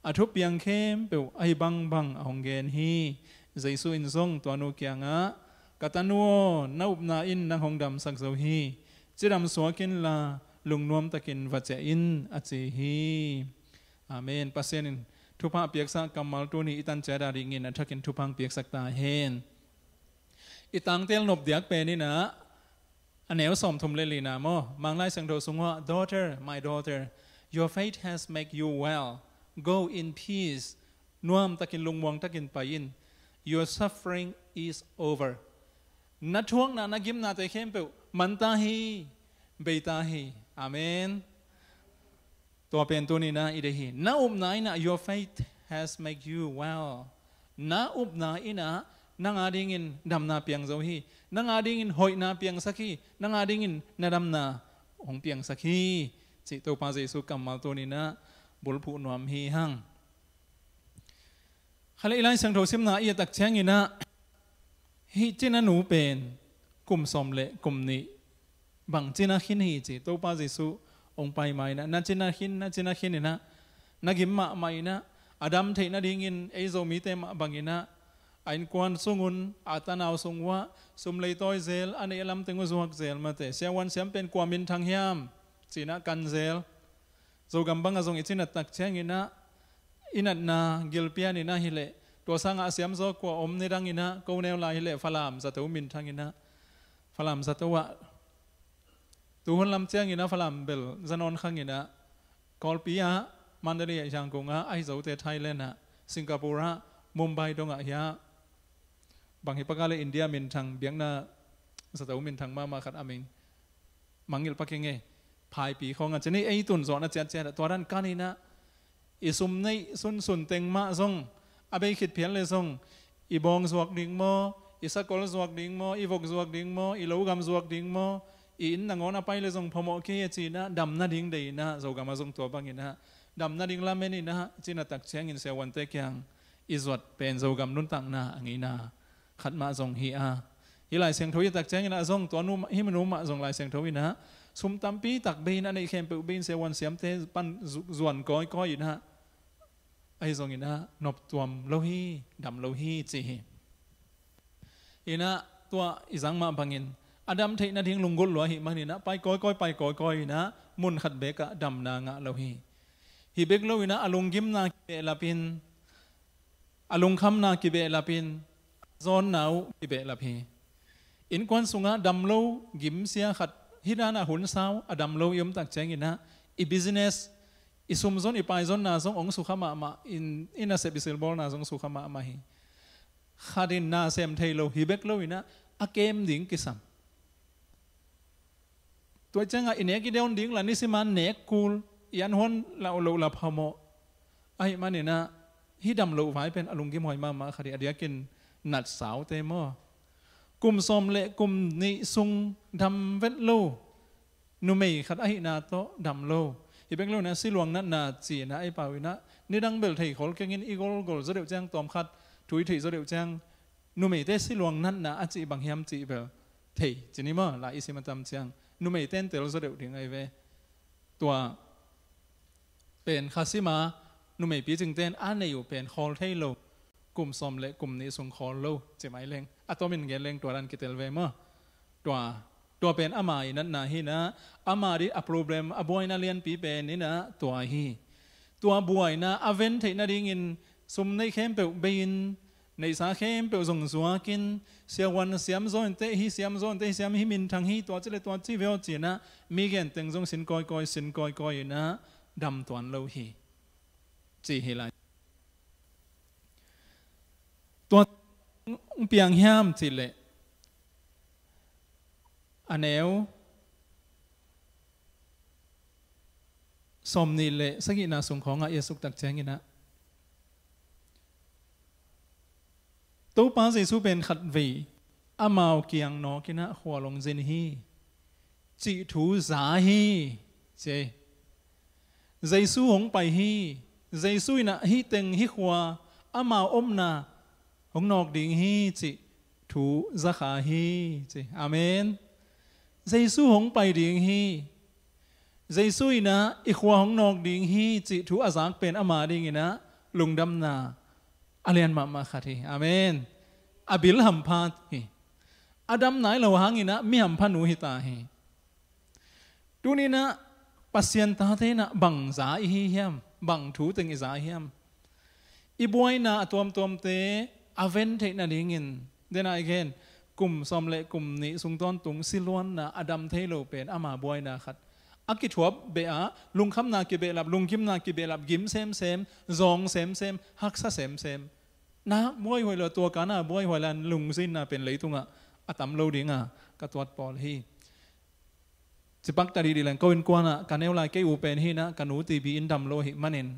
a thupiang khempeuh ahi bangbang a hong gen hi. Jesu in zong tua nu kiangah, "Ka tanu aw, na upna in nang hong damsak zo hi. Cidam suak inla lungnuam takin va ciah in," a ci hi. Amen. Pasian in thupha piaksa kammal tuni i tan ciat a dingin a thakin thupha hong piaksak ta hen. I tangtel nop diak pen inah a neu sawmthum le lina maw, Manglai Siangtho sungah, "Daughter, my daughter, your faith has made you well. Go in peace." Nuam takin, lungmuang takin pai in. "Your suffering is over." Na thuakna, na gimnate khempeuh man ta hi, bei ta hi. Amen. Tua pen tuni-in ah i deih hi. Na upna in ah, your faith has made you well. Na upna in ah nang adingin damna piang zo hi. Nang adingin hoihna piangsak hi. Nang adingin na damna hong piangsak hi, cih Topa Jesu kammal tuni-in ah bulphuh nuam hi hang. Kha leh i Lai Siangtho simna i et tak ciangin ah, hih cina nu pen kum sawm le kum nih bang cina khin hi ci, Topa Jesu hong pai ma-in ah, na cina khin, na cina khin in ah, na gim mahmah in ah, a dam theih nadingin ei Zomite mah bangin ah, a innkuan sungun, a tanau sung uhah sum leitawi zel, a neih a lamteng uh zuak zel mate, siavuan siam pen kua minthang hiam ci-in ah kan zel. Zogam bangah zong i cinat tak ciangin ah, i natna gilpi-in ah hi leh, tua sangah a siam zaw kua om, nidangin ah ko neu lai hi leh Falam zato minthang in ah, Falam zato ah, tu hun lam ciangin ah Falam bel za nawn khang in ah, Kawlpi ah, Mandalay ah, Yangon ah, ahi zote Thailand ah, Singapore ah, Mumbai dongah hiah, bang hi pak a leh India minthang, biakna zato minthang mahmah khat a min mangngilh pak ing e. Phaipi khawng ah ci ni, ei tun zawhna ciatciat ah, tua dan kan in ah, i sum neih sunsun teng mah zong a bei khit phial leh zong, i bawng zuak ding maw, i sakol zuak ding maw, i vok zuak ding maw, i logam zuak ding maw, i inn nangawn a pai leh zong phamawh kei e ci-in ah, dam nading deih in ah, Zogam ah zong tua bangin ah dam nading lamen in ah, i cinat tak ciangin siavuante kiang i zuat pen Zogam nuntakna a ngeina khat mah zong hi a. Hih Lai Siangtho i et tak ciangin ah zong, tua nu mah, hih nu mah zong Lai Siangtho in ah, sum tampi tak bei in, a neih khempeuh bei in, siavuan siamte pan zu-, zuan kawikawi in ah, ahi zongin ah noptuam lo hi, dam lo hi, ci hi. In ah tua i zang mah bangin, a dam theih nading lunggulh lua ahih manin ah, pai kawikawi, pai kawikawi in ah, mun khat beek ah damna ngah lo hi. Hi bek lo in ah, a lunggimna kibehlap in, a lungkhamna kibehlap in, a zawnna uh kibehlap hi. Innkuan sungah dam lo, gimsia khat, hih dan ah hun sau, a dam lo i om tak ciangin ah, i business, i sumzon, i paizonna zong hong sukha mahmah, i, i nasep, i silbawlna zong sukha mahmah hi. Khat in na sem thei lo, hi bek lo in ah, a kem ding kisam. Tua ciangah i nek i deun ding la, nisim a nek kul, i anhuan la uh loh la phamawh. Ahih manin ah, hih dam loh vai pen a lunggim huai mahmah khat hi, a diakin natsaute maw. Kum sawm le kum nih sung dam vet lo numei khat ahihna tawh dam lo. Hi bek lo in ah, siluang natna ci-in ah, ei pau in ah, nidang bel thei khol keng in, i golgol zaw deuh ciang tawm khat, thu i theih zaw deuh ciang, numeite siluang natna a cih bang hiam cih bel thei, ci ni maw, la i sim a tam ciang. Numeite in tel zaw deuh ding ahi ve. Tua pen kha sim a, numei picingte in a nei uh pen khawl thei lo, kum sawm le kum nih sung khawl lo, ci mai leng. A tomin gen leng tua dan kitel ve maw. Tua, tua pen ama i natna hi in ah, ama ding a problem, a buaina lianpi pen in ah tua hi. Tua buaina a ven theih nadingin sum neih khempeuh bei in, neihsa khempeuh zong zuak in, siavuan siam zaw inteh, hih siam zaw inteh, hih siam, hih minthang hi, tua ci le tua ci ve aw ci-in ah, mi genteng zong sin kawikawi, sin kawikawi in ah, dam tuan lo hi, ci hi lai. Tua hong piang hiam cih leh, a neu sawmnih le sagihna sung khawngah i et suk tak ciangin ah, Topa Jesu pen khatvei amau kiang nawk in ah khualung zin hi, cih thu za hi, ci. Jesu hong pai hi. Jesu in ah hih teng, hih khua, amau omna hong nawk ding hi, cih thu za kha hi, ci. Amen. Jesu hong pai ding hi. Jesu in ah i khua hong nawk ding hi, cih thu a zak pen ama dingin ah lungdamna a lian mahmah khat hi. Amen. A bil hampha hi. A dam nai lo hangin ah mi hampha nu hi ta hi. Tuni-in ah Pasian tate in ah bang za i hi hiam, bang thu teng i za hiam? I buaina a tuamtuamte a ven theih nadingin, den a i gen, kum sawm le kum nih sung tawntung siluanna a dam thei lo pen ama buaina khat. A kithuap beh a, lungkhamna kibehlap, lunggimna kibehlap, gim semsem, zawng semsem, haksa semsem. Na buaihuai lo, tua ka na buaihuai lo, lungzinna pen leitungah a tam lo ding a, ka tuat pawl hi. Cipak ta dih dih leng ko innkuan ah ka neu lai kei u pen hi inah ka nu T B in dam lo ahih manin,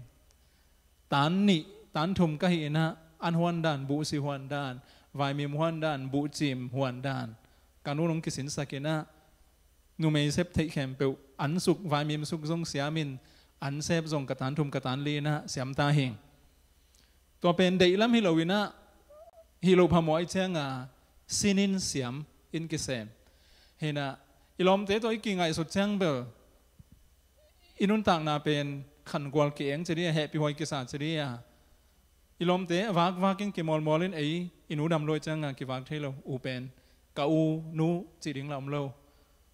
tan nih tan thum ka hih inah an huan dan, buhsi huan dan, vaimim huan dan, buhcim huan dan, ka nu nong kisinsak inah numei sep theih khempeuh an suk, vaimim suk zong siam in, an sep zong ka tan thum ka tan li inah siam ta hing. Tua pen deihlam hi lo inah, hi lo phamawh ahih cianga sin in siam in kisem. Hi inah i lawmte tawh i kingaihsut ciang bel i nuntakna pen khangual ki-eng ci dih a, hehpihhuai kisa ci dih a, i lawmte vakvak in kimawlmawl in ei i nu dam lo ahih cianga kivak thei lo. U pen ka u nu cih ding lah om lo,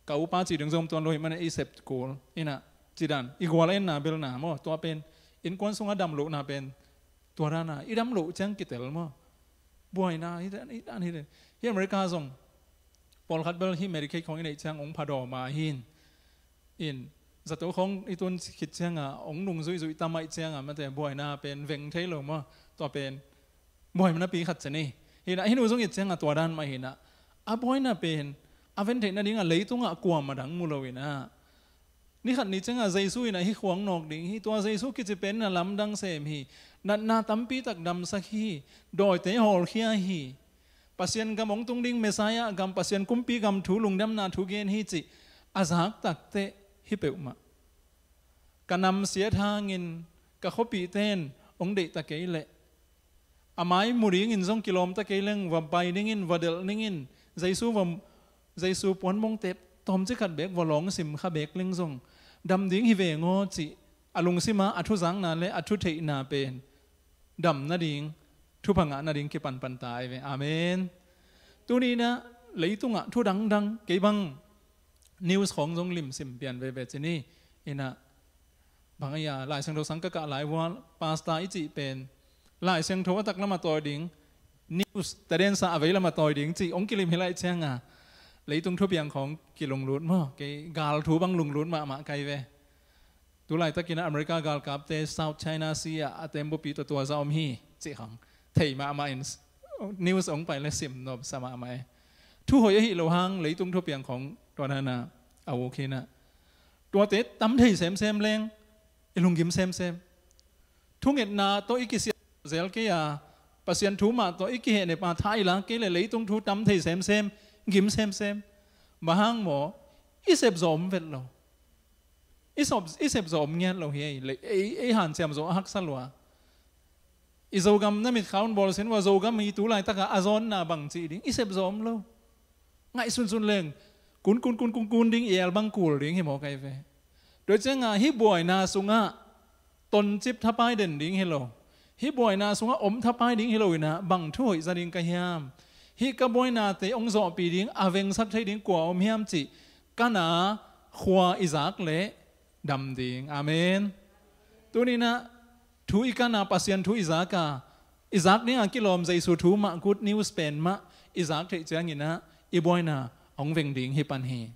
ka u pa cih ding zong tuan lo ahih manin ei sep kul inah, ci dan i gual a enna bel na maw, tua pen innkuan sungah dam lohna pen tua dana i dam loh ciang kitel maw. Buaina hi dan hi dan hi dan. Hi America zong pawlkhat bel hi Medicaid khawng i neih ciang hong phadawm a hin, in zato khawng i tun khit cianga hong nung zuihzuih tam ahih cianga mate buaina pen veng thei lo maw. Tua pen buaina pi khat ci ni. Hi inah hi nu zong it cianga tua dan mah hi inah, a buaina pen a ven theih nadinga leitungah kuamah dang mu lo inah, ni khat ni cianga Jesu inah hi khuang nawk ding hi. Tua Jesu kici pen na lamdang sem hi. Natna tampi tak damsak hi. Dawite hawlkhia hi. Pasian gam hong tung ding, Messiah gam, Pasian kumpi gam thu, lungdamna thu gen hi cih a zak takteh hi peuhmah. Ka nam siat hangin ka khuapihte in hong deihta kei leh, a mai mu dingin zong kilawmta kei leng, va pai dingin, va delh dingin, Jesu va, Jesu puanmong tep tawmcik khat beek va lawng sim kha beek leng zong dam ding hi veng aw cih a lungsima a thuzakna le a thutheihna pen dam nading, thupha ngah nading kipanpan ta ahi ve. Amen. Tuni inah leitungah thu dangdang, kei bang news khawng zong limsim pian veve ci ni. Inah bang ahi a, Lai Siangtho sang ka kah lai vual, pastor i cih pen Lai Siangtho a taklamah tawi ding, news tadensa a veilamah tawi ding cih hong kilim hi lai cianga leitung thupiang khawng kilunglut maw. Kei gal thu bang lunglut mahmah kai ve. Tulaitakin ah America galkapte South China Sea ah a tembaw pi tawh tua za om hi cih khawng thei mahmah in, news hong pai le sim nopsa mahmah e. Thu hoih ahi lo hang leitung thupiang khawng tua dana a uk hi inah, tuate tam thei semsem leng i lunggim semsem. Thungetna tawh i kisiat zel kei a, Pasian thu mah tawh i kihehnep a, tha i lak kei le leitung thu tam thei semsem, gim semsem. Bang hang maw, i sep zawh om vet lo. I sop, i sep zawh om ngiat lo hi ei, le, ei, ei hanciam zawh a haksa lua. I Zogam na mitkha un bawl sin ua, Zogam i tu laitaka a zawnna bang cih ding i sep zawh om lo. Ngaihsunsun leng kun kun kun kun kun ding, i el bang kul ding hi maw kai ve. Tua cianga hih buaina sungah toncip thapai den ding hi lo. Hih buaina sungah om thapai ding hi lo inah bang thu hoih za ding ka hiam? Hih ka buainate hong zawhpih ding, a vengsak thei ding kua om hiam cih ka na khua i zak leh dam ding. Amen. Tuni inah thu i kan a, Pasian thu i zak a, i zak dinga kilawm Jesu thu mah, good news pen mah i zak theih cianginah i buaina hong veng ding hi pan hi.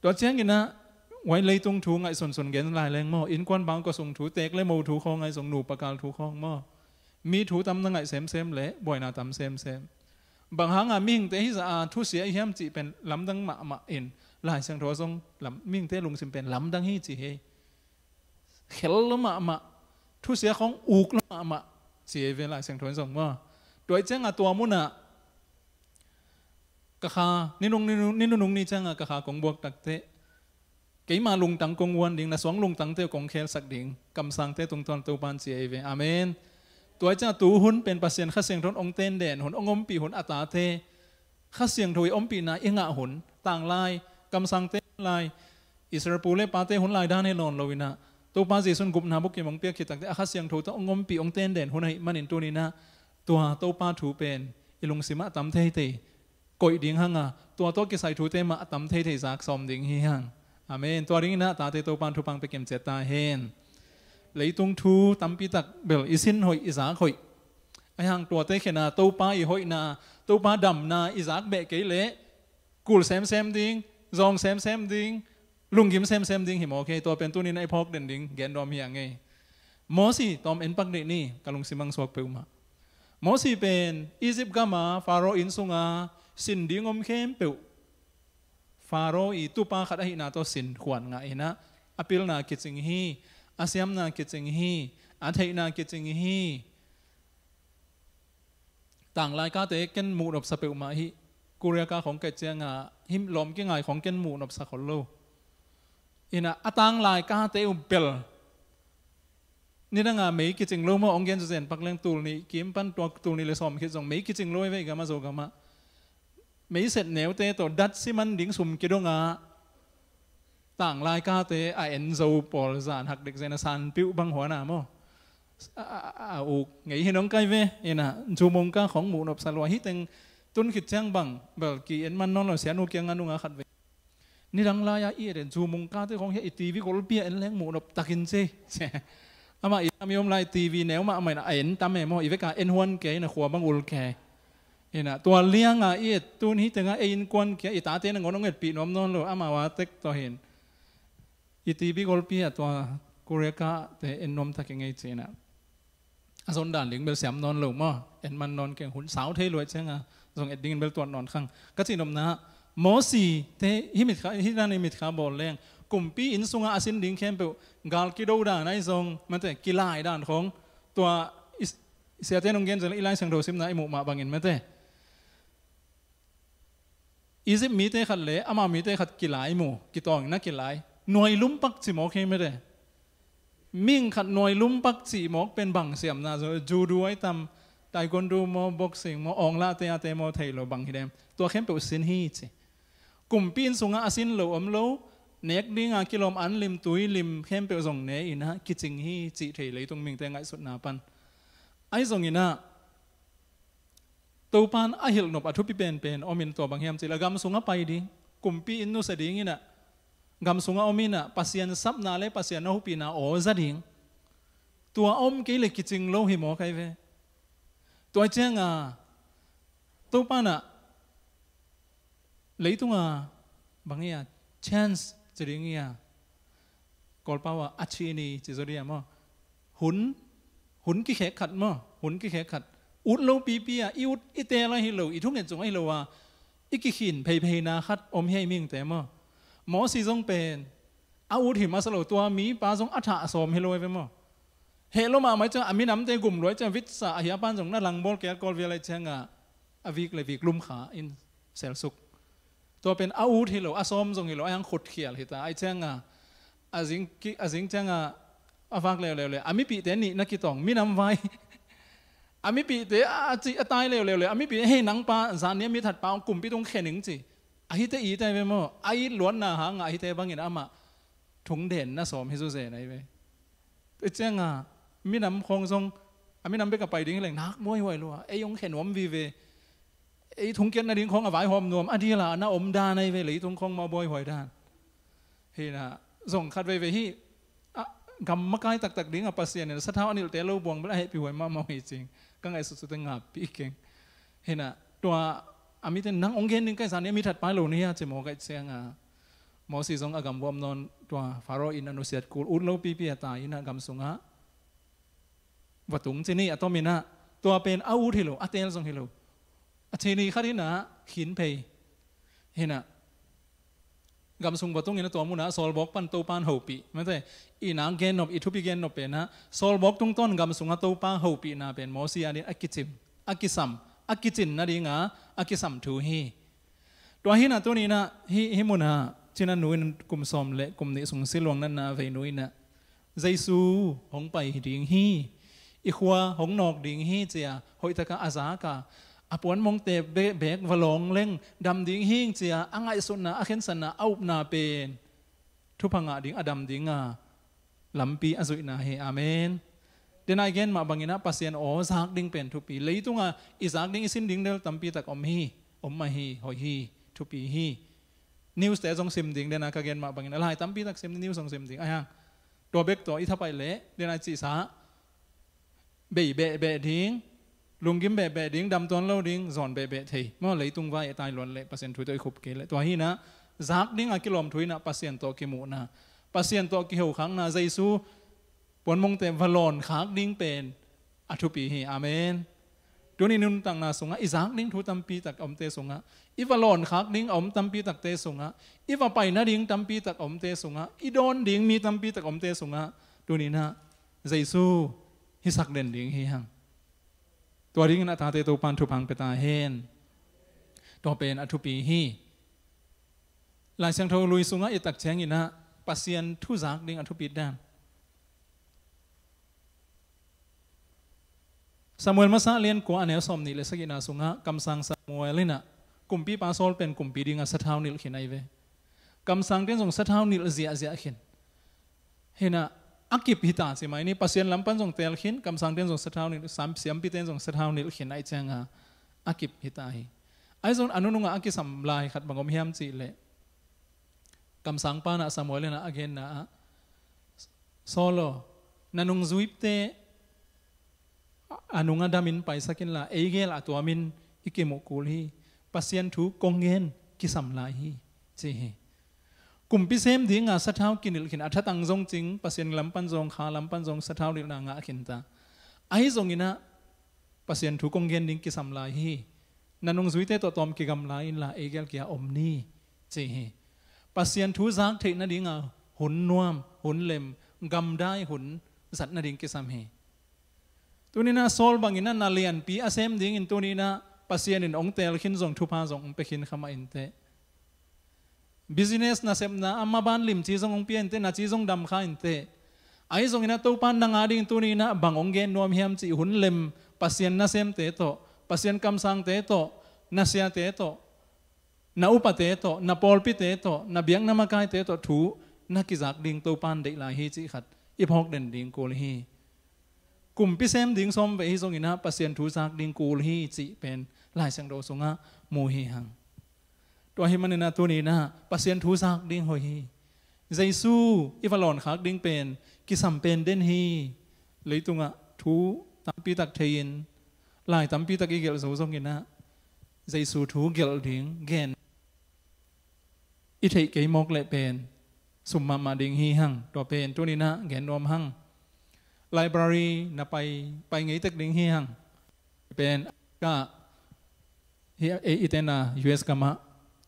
Tua cianginah huai leitung thu ngaihsunsun gen lai leng maw, innkuan bangkua sung thu, teek le mo thu khawng ahi zong, nupa kal thu khawng maw, mi thu tam na ngaih semsem le buaina tam semsem. Bang hanga mihingte hizah a thusia i hiam cih pen lamdang mahmah in, Lai Siangtho zong lam, mihingte lungsim pen lamdang hi ci hi. Khel lo mahmah, thusia khawng uk lo mahmah ci hi ve Lai Siangtho in zong maw. Tua i cianga tua munah ka kha, ni nung, ni nung, ni nunung ni cianga ka kha kong buak takteh, keima lungtang kong uan ding, na suang lungtangte uh kong khelsak ding, kamsangte tungtawn Topan ci ahi ve. Amen. Tua cianga tu hun pen Pasian Kha Siangtho in hong tenden hun, hong ompih hun, a tate Kha Siangtho i ompihna i ngah hun, tanglai, kamsangte hun lai, Israel pu le pate hun lai dan hi nawn lo inah, Topa Jesu in gupna bukim hong piak khit takteh a Kha Siangtho tawh hong ompih, hong tenden hun ahih manin tuni inah tua Topa thu pen i lungsimah a tam theithei koih ding hanga, tua tawh kisai thute mah a tam theithei zak sawm ding hi hang. Amen. Tua dingin ah tate Topan thupha pia kim ciat ta hen. Leitung thu tampi tak bel i sin hoih, i zak hoih. Ahi hang tuate khena Topa i hoihna, Topa damna i zak beh kei leh kul semsem ding, zawng semsem ding, lunggim semsem ding hi mawk hi. Tua pen tuni inah i phawk den ding gen dawm hi a ngei. Mosi tawm en pak dih ni, ka lungsim ang suak peuhmah. Mosi pen Egypt gama Pharaoh inn sunga sin ding om khempeuh Faro i tupa khat ahihna tawh sin khuan ngah inah, a pilna kicing hi, a siamna kicing hi, a theihna kicing hi. Tanglai kate ken muhnopsa peuhmah hi. Korea ka khong kaih cianga him lawm kingai khong ken muhnopsa khol lo. Inah a tanglai kate uh bel nidanga mei kicing lo maw, ong gen zuzen pak leng tul nih kim pan tua tul nih le sawm khit zong mei kicing lo ei ve i gama Zogamah. Meiset neute tawh datsi man ding sum kidonga tanglai kate a en zo pawl zan hak dek zena sanpiuh bang huana maw. A, a, a, a uk ngei hi nong kai ve. Inah zumung ka khong muhnopsa lua hi teng tun khit ciang bang bel ki en man nawn lo sianu kianga nunga khat ve. Nidang lai-a i et en zumung kate khong hia i TV golpi a en leng muhnop takin ci. Ama i tam i om lai TV neu mahmah inah a en tam e maw, i veka en huan kei inah khua bang ul kei. Inah tua lianga i et tun hi tenga ei innkuan kia i tate nangawn ong etpih nuam nawn lo, amau a tek tawh hin i TV golpi ah tua Korea kate en nuam takin ngei ci inah. A zon dan ding bel siam nawn lo maw, en man nawn keng hun sau thei luai cianga zong et dingin bel tuat nawn khang. Ka cihnopna Mosi te hi mitkha, hi dan hi mitkha bawl leng kumpi inn sunga a sin ding khempeuh gal kido dan ahi zong mate kilai dan khong tua i, i siate nong gen zong i Lai Siangtho simna i muh mah bangin mate Egypt mite khat le ama mite khat kilai mu, kitawng na kilai. Nuai lumpak ci mawk hi mete. Ming khat nuai lumpak ci mawk pen bang siamna zo, judo ai tam, taekwondo maw, boxing maw, awng lah te a te maw thei lo bang hi dem. Tua khempeuh sin hi ci. Kumpi inn sungah a sin lo om lo, nek dinga kilawm an lim tui lim khempeuh zong ne inah kicing hi cih thei leitung mingte ngaihsutna pan. Ai zong inah Topan a hilh nop a thupi penpen om in tua bang hiam cih leh a gam sungah pai ding, kumpi inn nusia ding inah, gam sungah om inah Pasian sapna le Pasian a hopihna aw za ding. Tua om kei leh kicing lo hi maw kai ve. Tua cianga Topan ah leitunga bang ia chance ci ding ia, Kawlpau ah a chini ci zaw dia maw? Hun, hun kikhek khat maw? Hun kikhek khat. Ut lo pipi a i ut i teel ahi lo, i thunget zong ahi lo a i kikhin pheipheina khat om hi a i mingte maw? Mosi zong pen a ut hi masa lo, tua mipa zong a thah a sawm hi lo a ve maw? Heh lo mahmah i ciang a minamte gum luai ciang vitsa ahi a pan zong na langbawl kei a Kawl vial a i cianga a vik le vik lum kha in selsuk. Tua pen a ut hi lo, a sawm zong hi lo, a hang khutkhial hi ta. Ai cianga a zing ki, a zing cianga a vak leuleu le a mipihte nih na kitawng minam vai. A mipihte a ci a tai leuleu le a mipih hei nangpa zan nia mi thatpa ong kumpi tung khening ci. A hite i tai ve maw? A it luatna hanga a hite bangin amah thung den na sawm hi zuzen ai ve. Tua cianga minam khawng zong a minam bek a pai ding hi leng nak buaihuai lua, ei hong khe nuam vive. Ei thungkiat nading khawng a vaihawm nuam a dila na om dan ai ve, leitung khawng mah buaihuai dan. Hina zong khat veve hi. A, gam makai taktak dinga Pasian in sathau a nilhte lo buang bel a hehpihhuai mahmah hi cing. Ka ngaihsutsute ngappi keng. Hina tua a mite nang ong gen ding kai zan ni a mi thatpa lo ni hia ci maw kai cianga Mosi zong a gam vuam nawn tua Faro in a nusiat kul ut lo pipi a tai inah gam sungah va tung ci ni a tom inah tua pen a ut hi lo, a teel zong hi lo. A chini khat inah khin phei. Hinah gam sung va tung inah tua munah sawlbawk pan Topan hopih mate, i nak gennop, i thupi gennop penah sawlbawk tungtawn gam sungah Topa hopihna pen Mosi adin a kicim, a kisam, a kicin nadinga a kisam thu hi. Tua hinah tuninah hih, hih munah cinanu in kum sawm le kum nih sung siluang natna a veinu inah Jesu hong pai ding hi, i khua hong nawk ding hi cia hoihtaka a zaka a puanmongte be-, beek va lawng leng dam ding hing cia a ngaihsutna, a khensatna, a upna pen thupha ngah ding, a dam dinga lampi a zuihna hi. Amen. Denai gen mah banginah Pasian aw zak ding pen thupi. Leitunga i zak ding, i sin ding del tampitak om hi, om mah hi, hoih hi, thupi hi. News te zong sim ding, dena ka gen mah bangin a lai tampitak sim, news zong sim ding. Aihang tua bek tawh i thapaih leh dena i cihsa bei behbeh ding, lunggim behbeh ding, damtuan lo ding, zawn behbeh thei. Maw leitung vai a tai luan leh Pasian thu tawh i khup kei leh. Tua hinah zak dinga kilawm thu inah Pasian tawh kimuhna, Pasian tawh kihokhakna, Jesu puanmongte va lawn khak ding pen a thupi hi. Amen. Tuni nuntakna sungah i zak ding thu tampi tak a omte sungah, i va lawnkhak ding a om tampi takte sungah, i va pai nading tampi tak a omte sungah, i dawn ding mi tampi tak a omte sungah, tuni inah Jesu hisak den ding hi hang. Tua dingin a tate Topan thupha hong pia ta hen. Tua pen a thupi hi. Lai Siangtho lui sungah i et tak cianginah Pasian thu zak ding a thupi dan. Samuel masa lian kua a neu sawmnih le sagihna sungah kamsang Samuel inah kumpipa Saul pen kumpi dingah sathau nilh khin ahi ve. Kamsangte in zong sathau nilh ziahziah khin. Hinah a kip hita ci mai ni, Pasian lam pan zong teel khin, kamsangte in zong sathau nilh, sam-, siampite in zong sathau nilh khin ahi cianga a kip hita hi. Ahi zong a nunungah a kisam lai khat bang om hiam cihleh, kamsang panah Samuel inah a genna ah, Saul aw, na nungzuite a nungah damin paisak inla, ei gel a tuamin i kimuh kul hi. Pasian thu kong gen kisam lai hi, ci hi. Kumpi sem dinga sathau kinilh khin, a thatang zong cing, Pasian lam pan zong, kha lam pan zong sathau nilhna ngah khinta. Ahi zonginah Pasian thu kong gen ding kisam lai hi. Na nungzuite tawh tawm kigamla inla, ei gel kia om ni, ci hi. Pasian thu zak theih nadinga hun nuam, hun lem, gamdai hun zat nading kisam hi. Tuninah Saul banginah na lianpi a sem dingin tuninah Pasian in hong teel khin zong, thupha zong hong pia khin kha mah inteh. Business nasepna a maban limci zong hong pia inteh, na ci zong dam kha inteh. Ahi zonginah Topan nang a dingin tuninah bang hong gen nuam hiam cih hun lem, Pasian nasemte tawh, Pasian kamsangte tawh, na siate tawh, na upate tawh, na pawlpite tawh, na biakna makaite tawh thu na kizak ding Topan deih lai hi cih khat i phawk den ding kul hi. Kumpi sem ding sawm vei hi zonginah Pasian thu zak ding kul hi cih pen Lai Siangtho sungah mu hi hang. Tua hi maninah tuninah Pasian thu zak ding hoih hi. Jesu i va lawnkhak ding pen kisam pen den hi. Leitungah thu tampi tak thei-in, lai tampi tak i gelh zo zonginah Jesu thu gelh ding, gen i theih kei mawk leh pen sum mahmah ding hi hang. Tua pen tuninah gen nuam hang. Library na pai, pai ngei tek ding hi hang. Pen ka hi, ei i tena U S gamah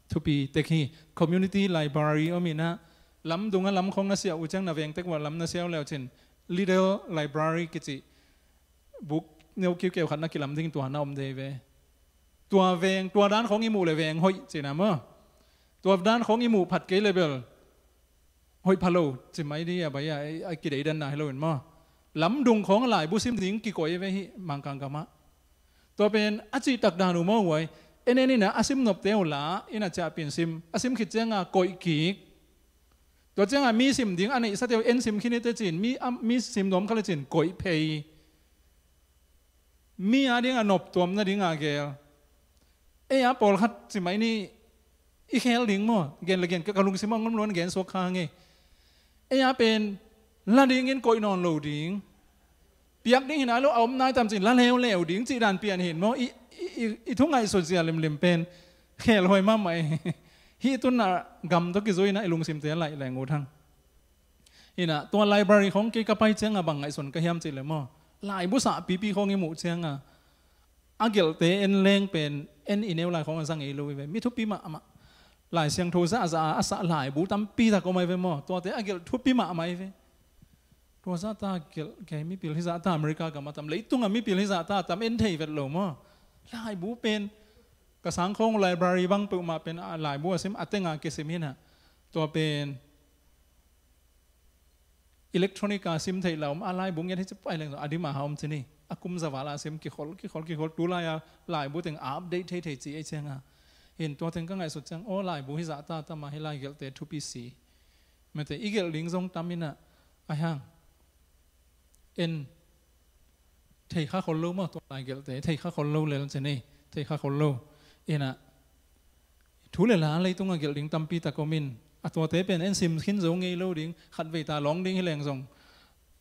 thupi tek hi. Community library om inah, lam dungah lam khawng na siah uh ciang, na veng tek uah lam na siah uh leh cin, Little Library kici buk neu kiukeu khat na kilam ding, tua na om dei ve. Tua veng, tua dan khawng i muh leh veng hoih cina maw? Tua dan khawng i muh phat kei leh bel hoih pha lo ci mai di a, bai a, a kideidanna hi loin maw? Lamdung khawng laibu sim ding kikoih ve hi Mangkang gamah. Tua pen a cihtak dan uh maw uai. En en inah a sim nopte uh la inah ciahpin sim, a sim khit cianga koih kik. Tua cianga mi sim ding a neihsate uh en sim khin hi tecin, mi, a, mi sim nuam kha lecin koih phei. Mi a dingah noptuam nadinga gel. Ei a pawlkhat ci mai ni, i khel ding maw? Gen le gen, ka, ka lungsim a ngom luan gen suak kha ngei. Ei a pen la dingin koih nawn lo ding. Piak ding hi nai lo, a om nai tam cin la leuleu ding cih dan pian hin maw? I, i, i, i thu ngaihsut zia limlim pen khel huai mahmah hi. Hih tunna gam tawh kizui inah i lungsimte laih leng ut hang. Inah tua library khawng kei ka pai cianga bang ngaihsun ka hiam cihleh maw, laibu sah pipi khawng i muh cianga a gelhte en leng pen en i neu lai khawng a za ngei lo hi ve. Mi thupi mahmah. Lai Siangtho zahzah a, a sah laibu tampi tak om ahi ve maw? Tuate a gelh thupi mahmah hi ve. Tua zahta gelh kei mipil hi zahta America gam a tam, leitungah mipil hi zahta tam en thei vet lo maw? Laibu pen ka sang khawng library bang peuhmah pen a laibu a sim, a tenga kisim hinah. Tua pen electronic a sim theih la om, a laibu ngiat hi ci pai leng a dim a ha om ci ni. A kum za val a sim kikhol, kikhol, kikhol, tu lai a laibu teng a update thei thei ci ei cianga. Hin tua teng ka ngaihsut ciang, aw laibu hi zahta tam a hi lai gelhte thupi si. Mete i gelh ding zong tam inah a hang. En thei kha khol lo maw, tua lai gelhte thei kha khol lo lel ci ni, thei kha khol lo. Inah thu le la leitungah gelh ding tampi tak om in, a tuate pen en sim khin zo ngei lo ding, khat vei ta lawng ding hi leng zong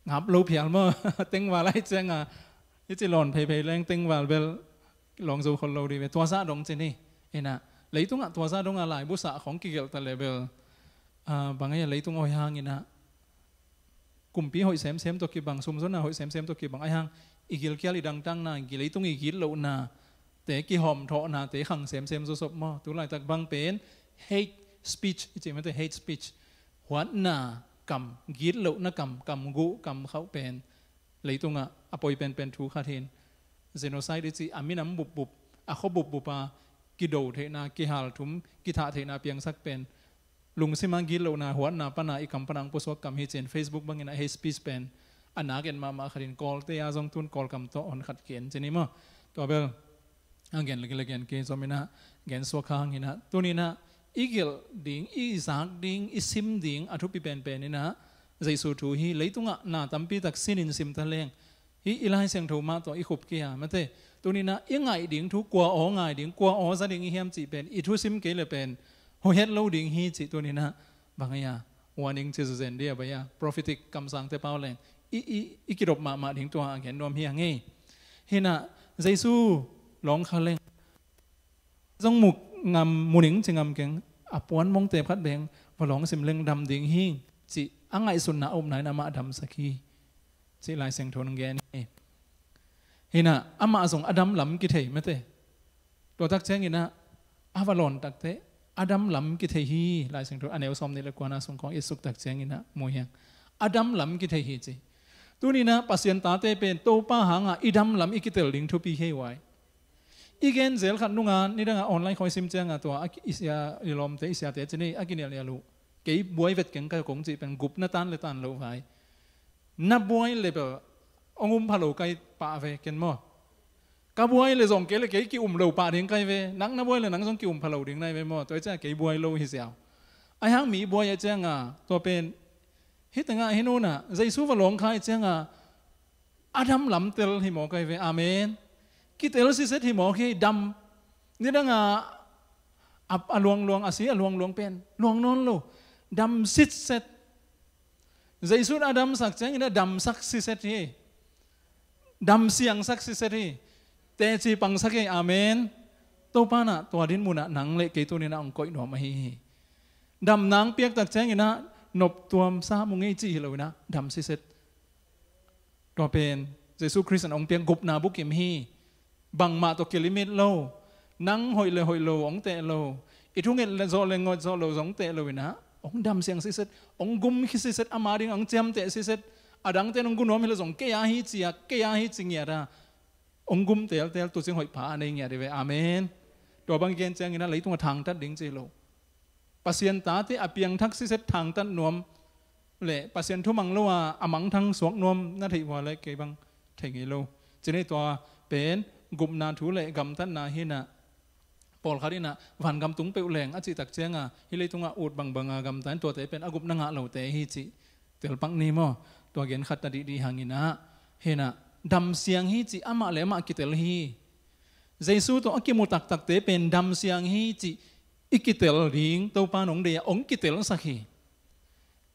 ngap lo phial maw? Tengval ahi cianga i ci lawn pheiphei leng tengval bel lawng zo khol lo ding ve. Tua zah dong ci ni. Inah leitungah tua zah donga laibu sah khawng kigelh ta leh bel, a, bang ei a leitung awi hanginah Kumpi hoih semsem tawh kibang, sumzonna hoih semsem tawh kibang, aihang i gilkial i dangtakna, leitung i gitlohna te, kihawmthawhnate khang semsem zawsop maw. Tu laitak bang pen hate speech i cih mate, hate speech, huatna kam, gitlohna kam, kam guh kam khauh pen leitungah a poi penpen thu khat hin. Genocide i cih a minam bupbup, a khua bupbup a kido theihna, kihal thum, kithah theihna piangsak pen lungsima gitlohna, huatna pana i kam pana ang pusuak kam hi cin, Facebook bangin a hate speech pen a nak et mahmah khatin Kawlte a zong tun Kawlkam tawh hon khat ki-en cin hi maw. Tua bel a gen lagi la gen kei zom inah, gen suak kha hang inah, tun inah i gelh ding, i zak ding, i sim ding a thupi penpen inah Jesu thu hi. Leitungah na tampi tak sinin sim ta leng, hih i Lai Siangtho mah tawh i khup kei a mate. Tun inah i ngaih ding thu, kua aw ngai ding, kua aw za ding i hiam cih pen i thusim kei le pen hoihet lo ding hi cih tun inah bang a, warning ci zuzen dia bang a, prophetic kamsangte pau leng i, i, i kidop mahmah ding tua a gen nuam hi a ngei. Hinah Jesu lawng kha leng zong mu ngam, mu ning ci ngam keng, a puan mongte khat beng va lawng sim leng dam ding hi cih a ngaihsutna a upna in amah damsak hi cih Lai Siangtho in gen hi. Hinah amah zong a dam lam kithei mate. Tua tak cianginah a va lawn takteh a dam lam kithei hi. Lai Siangtho a neu sawm nih le kuana sungkhawng i suk tak cianginah mu hiang, a dam lam kithei hi ci. Tuninah Pasian tate pen Topa hangah i dam lam i kitel ding thupi hi ei. I gen zel khat nunga nidanga online khawng i sim cianga tua a ki-, i sia, i lawmte, i siate cini a kinialnial uh, kei buai vet keng kai kong cih pen gupna tan le tan lo vai. Na buai le bel hong um pha lo kai pah ve ken maw. Ka buai le zong kei le kei ki-um lo pah ding kai ve. Nang na buai le nang zong ki-um pha lo ding nai ve maw. Tua i cianga kei buai lo hi ziau. Aihang mi buai a cianga tua pen hih tengah hih nunah Jesu va lawng kha i cianga a dam lam tel hi mawk ahi ve. Amen. Kitel siset hi mawk hi dam. Nidanga a, a luangluang, a si a luangluang pen luang nawn lo. Dam sitset. Jesu in a damsak ciangin a damsak siset hi. Dam siangsak siset hi. Teci pangsak hi. Amen. Topa nah tua din munah nang le kei tuninah hong koih nuam ahi hi. Dam nang piaktak cianginah noptuam sa mu ngei cih hi loinah dam siset. Tua pen Jesu Khrist in hong piak gupna bukim hi. Bangmah tawh kilimit lo. Nang hoih le hoih lo hong teh lo. I thunget le zawh le ngawt zawh lo zong teh lo inah hong dam siang siset, hong gum khi siset, ama ding hong ciamteh siset. A dangte in hong gu nuam hi le zong kei a hi cia, kei a hi ci ngiata hong gum teltel tucing hoih pha a nei ngiat hi ve. Amen. Tua bang i gen cianginah leitungah thangtat ding ci hi lo. Pasian tate a piangthak siset thangtat nuam le Pasian thumang lo a a mangthang suak nuam na theih vua le kei bang thei ngei lo. Cinei tua pen gupna thu le gamtatna hinah pawlkhat inah vangam tung peuh leng a cihtak cianga hih leitungah ut bangbanga gamta in tuate pen a gupna ngah lote hi cih telpak ni maw. Tua gen khat ta dihdih hanginah hinah dam siang hi cih amah le amah kitel hi. Jesu tawh a kimu taktakte pen dam siang hi cih i kitel ding Topa in hong deih a hong kitelsak hi.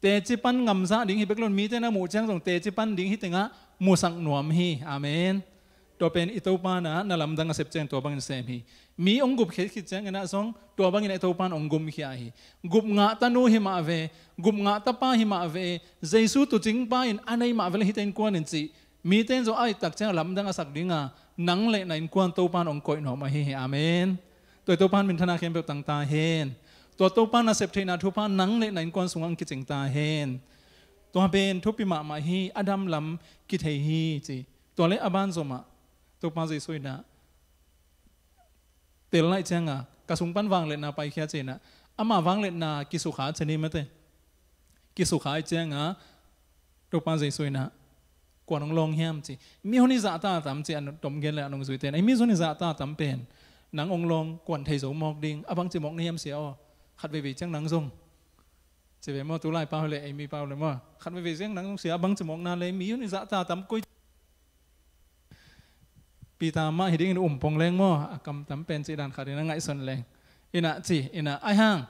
Teci pan ngamzah ding hi bek lo in mite na muh ciang zong teci pan ding hi tengah musak nuam hi. Amen. Tua pen i Topa nah na lamdang a sep ciang tua bangin sem hi. Mi hong gupkhiat khit cianginah zong tua bangin i Topa in hong gumkhia hi. Gup ngah tanu hi mah ve, gup ngah tapa hi mah ve, Jesu tucingpa in a nei mah ve le hite innkuan in cih mite in zong a ittak ciang lamdang a sak dinga nang le na innkuan Topa in hong koih nuam ahi hi. Amen. Tua i Topa in minthana khempeuh tang ta hen. Tua Topa nasep theihna thupha nang le na innkuan sungah hong kicing ta hen. Tua pen thupi mahmah hi, a dam lam kithei hi ci. Tua le a ban zomah Topa Jesu inah tel laih cianga ka sung pan vangliatna paikhia cinah ama vangliatna kisukha ceni mate. Kisukha i cianga Topa Jesu inah kuan hong lawng hiam ci. Mi hon i zahta tam ci a tom gen le a nungzuite in, ei mi zon i zahta tam pen nang hong lawng kuan thei zo mawk ding, a bangci mawk na hiam sia aw. Khat veivei ciang nang zong ci ve maw, tu lai pau le ei mi pau le maw, khat veivei ciang nang zong sia, a bangci mawk na le mi hon i zahta tam koi. Peter mah hi dingin um pong leng maw, a kam tam pen cih dan khat in a ngaihsun leng. Inah ci, inah aihang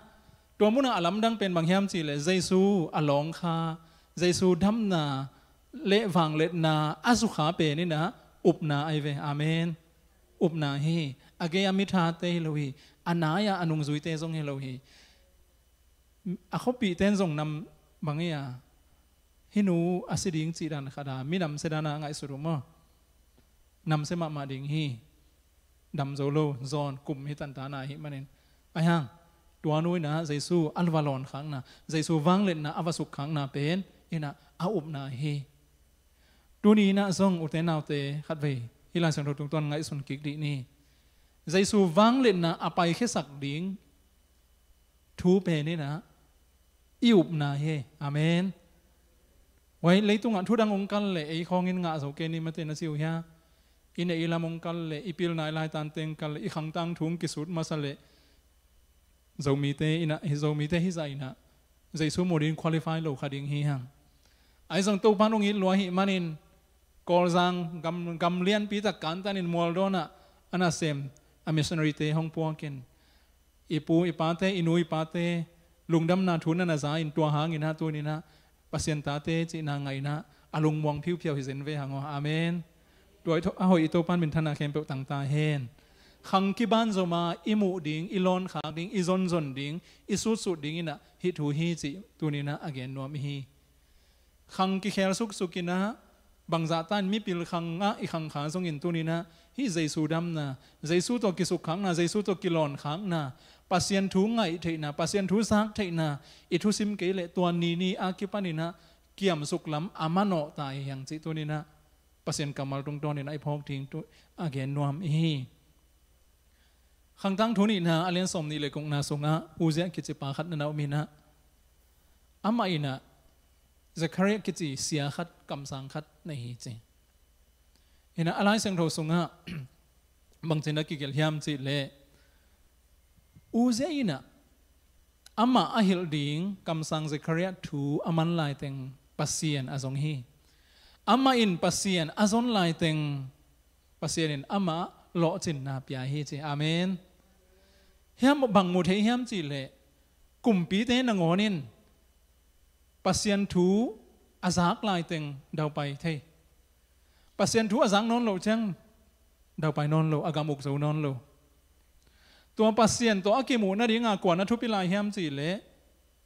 tua munah a lamdang pen bang hiam cih le Jesu a lawng kha, Jesu damna le vangliatna a sukha pen inah upna ahi ve. Amen. Upna hi. A gei a mithate hi lo hi. A nai-a a nungzuite zong hi lo hi. A khuapihte in zong nam bang hi a Hih nu a si ding cih dan khat a, mi namsia dan a ngaihsut uh maw? Namsia mahmah ding hi. Dam zo lo, zawn, kum hi tanta na hi manin. Ahi hang, tua nu in ah Jesu a va lawn khakna, Jesu vangliatna a va suk khakna pen in ah a upna hi. Tuni in ah zong ute naute khatvei hih Lai Siangtho tungtawn ngaihsun kik dih ni. Jesu vangliatna a paikhiasak ding thu pen in ah i upna hi. Amen. Huai leitungah thu dang hong kal leh ei khawng in ngah zo kei ni mate na ci uh hia? I neih i lam hong kal leh, i pilna i laitan teng kal leh, i khangtang thu hong kisut masa leh, Zomite in ah, hi Zomite hi zah in ah Jesu mu ding qualify lo kha ding hi hang. Ahi zong Topa'n hong it lua ahih manin Kawlzang gam, gam lianpi tak kantanin Mualdawn ah a nasem a missionary-te hong puakin, i pu i pate, i nu i pate lungdamna thu na na za in, tua hangin ah tuni in ah Pasian tate cihna ngaihna a lungmuang phiuphiau hi zen ve hang aw. Amen. Tua i tho-, a hoih i Topa'n minthanna khempeuh tangta hen. Khang kiban zoma i muh ding, i lawn khak ding, i zonzon ding, i sutsut ding in ah hih thu hi cih tuni in ah a gen nuam i hi. Khang kikhel suksuk in ah, bangzah ta in mipil khang ah i khang kha zongin tuni in ah hih Jesu damna, Jesu tawh kisukkhakna, Jesu tawh kilawnkhakna, Pasian thu ngaih theihna, Pasian thu zak theihna i thusim kei leh tua ni ni a kipan in ah kiamsuk lam a manawh ta hi hang cih tuni in ah Pasian kammal tungtawn in ah i phawk ding thu a gen nuam i hi. Khangtang thu nihna a lian sawm nih le gukna sungah Uzziah kici pa khat na na om in ah, amah in ah Zechariah kici sia khat, kamsang khat nei hi ci. In ah a Lai Siangtho sungah bangci na kigelh hiam cih leh, Uzziah in ah amah a hilh ding kamsang Zechariah thu a man laiteng Pasian a zong hi. Amah in Pasian a zon laiteng Pasian in amah lawhcinna pia hi ci. Amen. Hiam bang mu thei hiam cih leh, kumpite nangawn in Pasian thu a zak laiteng daupai thei. Pasian thu a zak nawn loh ciang daupai nawn lo, a gam uk zo nawn lo. Tua Pasian tawh a kimuh nadinga kua na thupi lai hiam cih leh,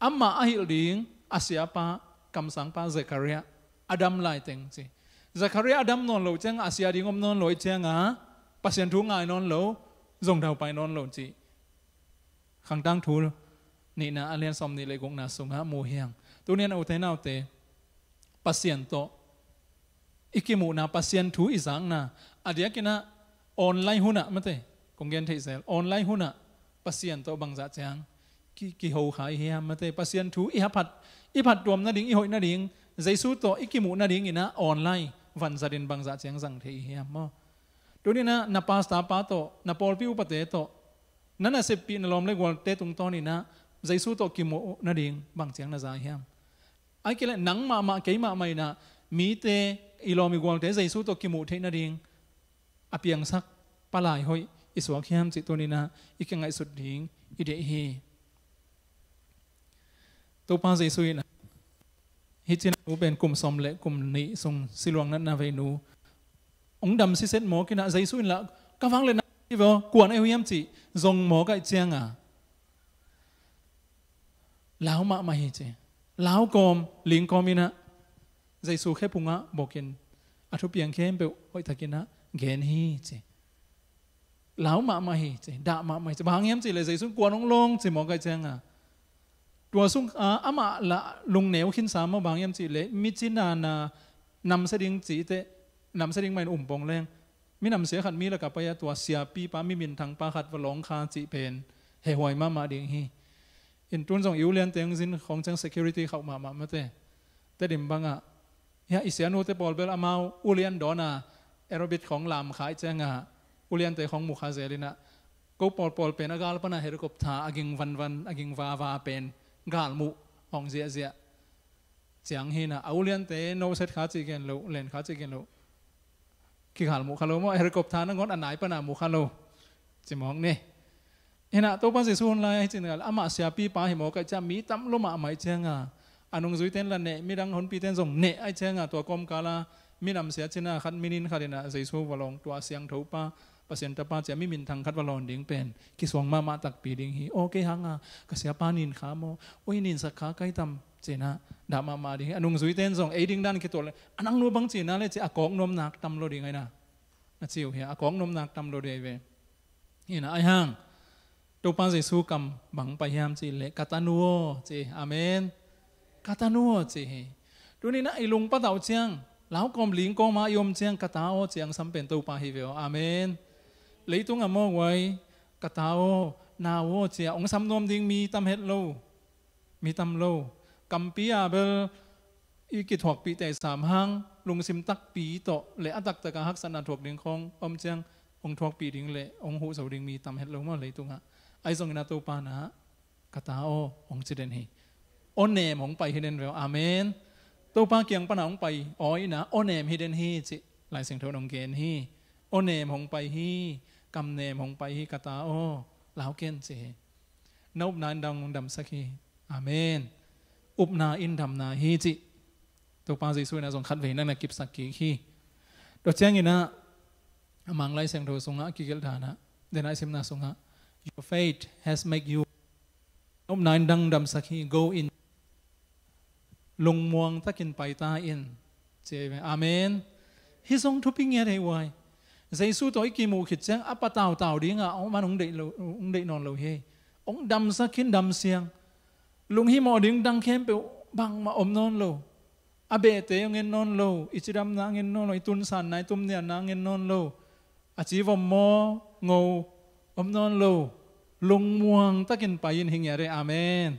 amah a hilh ding a siapa, kamsangpa Zechariah a dam laiteng ci. Zechariah a dam nawn loh ciang a sia ding om nawn lo, i cianga Pasian thu ngai nawn lo, zong daupai nawn lo ci. Khangtang thu nihna a lian sawm nih le gukna sungah mu hi hang. Tuni in ah ute naute, Pasian tawh i kimuhna, Pasian thu i zakna, a diakin ah online hunah mate, kong gen theih zel, online hunah Pasian tawh bangzah ciang ki, kiho kha i hiam mate? Pasian thu i haphat, i phattuam nading, i hoih nading, Jesu tawh i kimuh nadingin ah online vanzatin bangzah ciang zang thei i hiam maw? Tuni in ah na pastor pa tawh, na pawlpi upate tawh, na naseppih na lawm le gualte tungtawnin ah Jesu tawh kimuh nading bang ciang na za hiam? Ahih kei leh nang mahmah, kei mahmah in ah mite, i lawm i gualte Jesu tawh kimuh theih nading a piangsak palai hoih i suak hiam cih tuni in ah i kingaihsut ding i deih hi. Topa Jesu in ah hih cina nu pen kum sawm le kum nih sung siluang natna vei nu hong dam siset mawk in ah, Jesu in lah ka vangliatna hi ve aw, kuan ei uh hiam cih zong mawk ahih cianga lau mahmah hi ci. Lau kawm, ling kawm in ah Jesu khephungah bokin a thupiang khempeuh hoihtakin ah gen hi ci. Lau mahmah hi ci, dah mahmah hi ci. Bang hang hiam cih leh Jesu in kuan hong lawng ci mawk ahih cianga, tua sung, ah, amah lah lungneu khinsa maw? Bang hang hiam cih leh mi cina na namsia ding cih teh, namsia ding mah in um pong leng, mi namsia khat mi lakah pai a tua siapipa, mi minthangpa khat va lawng kha cih pen hehhuai mahmah ding hi. In tun zong i uliante hong zin khawng ciang security khauh mahmah mate. Tedim bangah, hia, i sianute pawl bel amau ulian dawn a aerobic khawng lam kha ahih cianga uliante khawng mu kha zel in ah, ko pawlpawl pen a gal pana helicopter a ging vanvan, a ging vava pen gal muh hong ziahziah ciang hi in ah, a uliante no set kha cih gen loh, len kha cih gen loh, kigal muh kha lo maw, helicopter nangawn a nai pana mu kha lo ci mawk ni. Hi in ah Topa Jesu hun lai-ah hih cin kal amah siapipa hi mawk ahih ciang mi tam lua mahmah ahih cianga, a nungzuite in lah neh, midang honpite in zong neh ahih cianga, tua kawmkala mi namsia cina khat, mi nin khat in ah Jesu va lawng, tua siangthopa, Pasian Tapa ci-a mi minthang khat va lawn ding pen kisuang mahmah takpi ding hi. Aw, kei hanga ka siapa nin kha maw? Oi, ninsak kha ka hi tam. Cina dah mahmah ding hi. A nungzuite in zong ei ding dan kituak le a nang nu bang cina le ci a kawk nuam nak tam lo ding aina. Na ci uh hia a kawk nuam nak tam lo ding ahi ve. Ina ai hang Topa Jesu kam bang pai hiam ci le ka tanu aw ci. Amen. Ka tanu aw ci hi. Tuni na i lungpat uh ciang lau kawm ling kawm a i om ciang ka ta aw ciang sam pen Topa hi ve aw. Amen. Leitung a mawk uai ka ta aw na aw cia ong sam nuam ding mi tam het lo. Mi tam lo. Kampi a bel i kithuakpih tei sam hang lungsim takpi tawh le a taktak a haksatna thuak ding khong om ciang ong thuakpih ding le ong huh zo ding mi tam het lo maw leitungah. Ai zong ina Topa na ka ta aw ong ci den hi. Aw nem hong pai hi den veu. Amen. Topa kiang pana hong pai aw ina aw nem hi den hi ci Lai Siangtho nong gen hi. Aw nem hong pai hi. Kam nem hong pai hi ka ta aw. Lau ken ci hi. Na upna in dang damsak hi. Amen. Upna in damna hi ci. Topa Jesu ina zong khat vei na na kipsak kik hi. Tua ciang ina a Manglai Siangtho sungah a kigelh dana dena i simna sungah your faith has make you. Na upna in dang damsak hi. Go in. Lungmuang takin pai ta in. Ci ve. Amen. Hi zong thupi ngiat hei uai. Jesu tawh i kimuh khit ciang a patautau dinga ong man ong deih lo ong deih nawn lo hi. Ong damsak khin damsiang. Lunghimawh ding dang khempeuh bangmah om nawn lo. A behte ong en nawn lo. I cidamna ong en nawn lo. I tunsanna i tumnianna ong en nawn lo. A ci vom maw ngo om nawn lo. Lungmuang takin pai in hi ngiat e. Amen.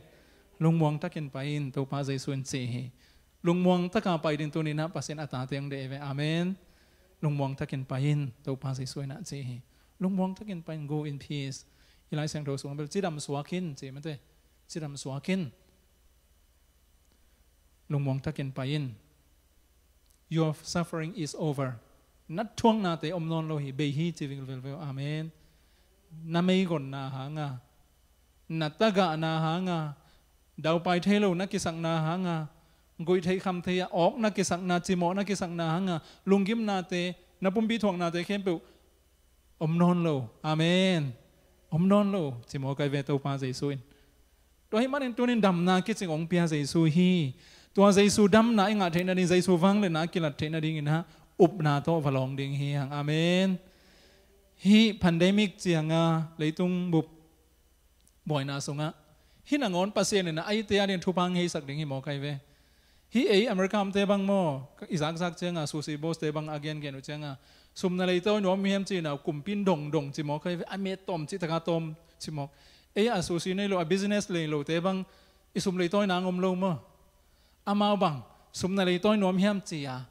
Lungmuang takin pai in Topa Jesu in ci hi. Lungmuang taka pai ding tuninah Pasian a tate ang deh ve. Amen. Lungmuang takin pai in Topa Jesu inah ci hi. Lungmuang takin pai in go in peace. I Lai Siangtho sung bel cidam suak in ci mate. Cidam suak in. Lungmuang takin pai in. Your suffering is over. Na thuaknate om nawn lo hi bei hi ci vilvel veu. Amen. Na meigonna hanga na tagahna hanga daupai thei lo na kisakna hanga guih theih kham thei a awk na kisakna cimawh na kisakna hanga lunggimnate na pumpi thuaknate khempeuh om nawn lo. Amen. Om nawn lo. Cimawh kai ve Topa Jesu in. Tua hi manin tunin damna kicing ong pia Jesu hi. Tua Jesu damna i ngah theih nading Jesu vangliatna a kilat theih nadingin ha upna tawh va lawng ding hi hang. Amen. Hi pandemic cianga leitung bup buaina sungah hi nangawn Pasian inah aite adin thupha hong heisak ding hi mawk ahi ve. Hi ei America omte bang maw i zakzak cianga sushi boss te bang a gengen uh cianga sum na leitawi nuam hiam cina kumpi in dongdong ci mawk ahi ve. A met tawm cih taka tawm ci mawk. Ei a sushi nei lo a business lei lote bang i sum leitawi nang om lo maw. Amau bang sum na leitawi nuam hiam cia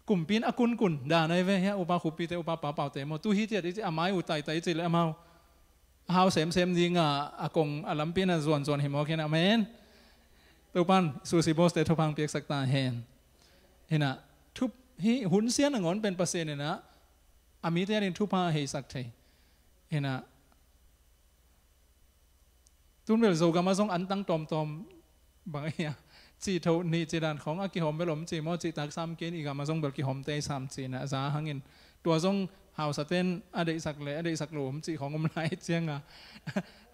kumpi in a kunkun dan ahi ve hia upa khupite upa papaute maw tu hi tiat i ci a mai uh taitai i ci le amau a hau semsem dinga a kong a lampi na zuanzuan hi mawk hin. Amen. Topan sushi boss te thupha hong piaksak ta hen. Hina thup hi hun sia nangawn pen Pasian hina a mite adin thupha heisak thei. Hina tun bel Zogam a zong antang tawmtawm bang ahi a cih tho nih cih dan khawng a kihawm bel om cih maw cih tak sam kei in i gam a zong bel kihawmte i sam cihna za hangin tua zong hausaten a deihsak le a deihsak lo om cih khawng om lai cianga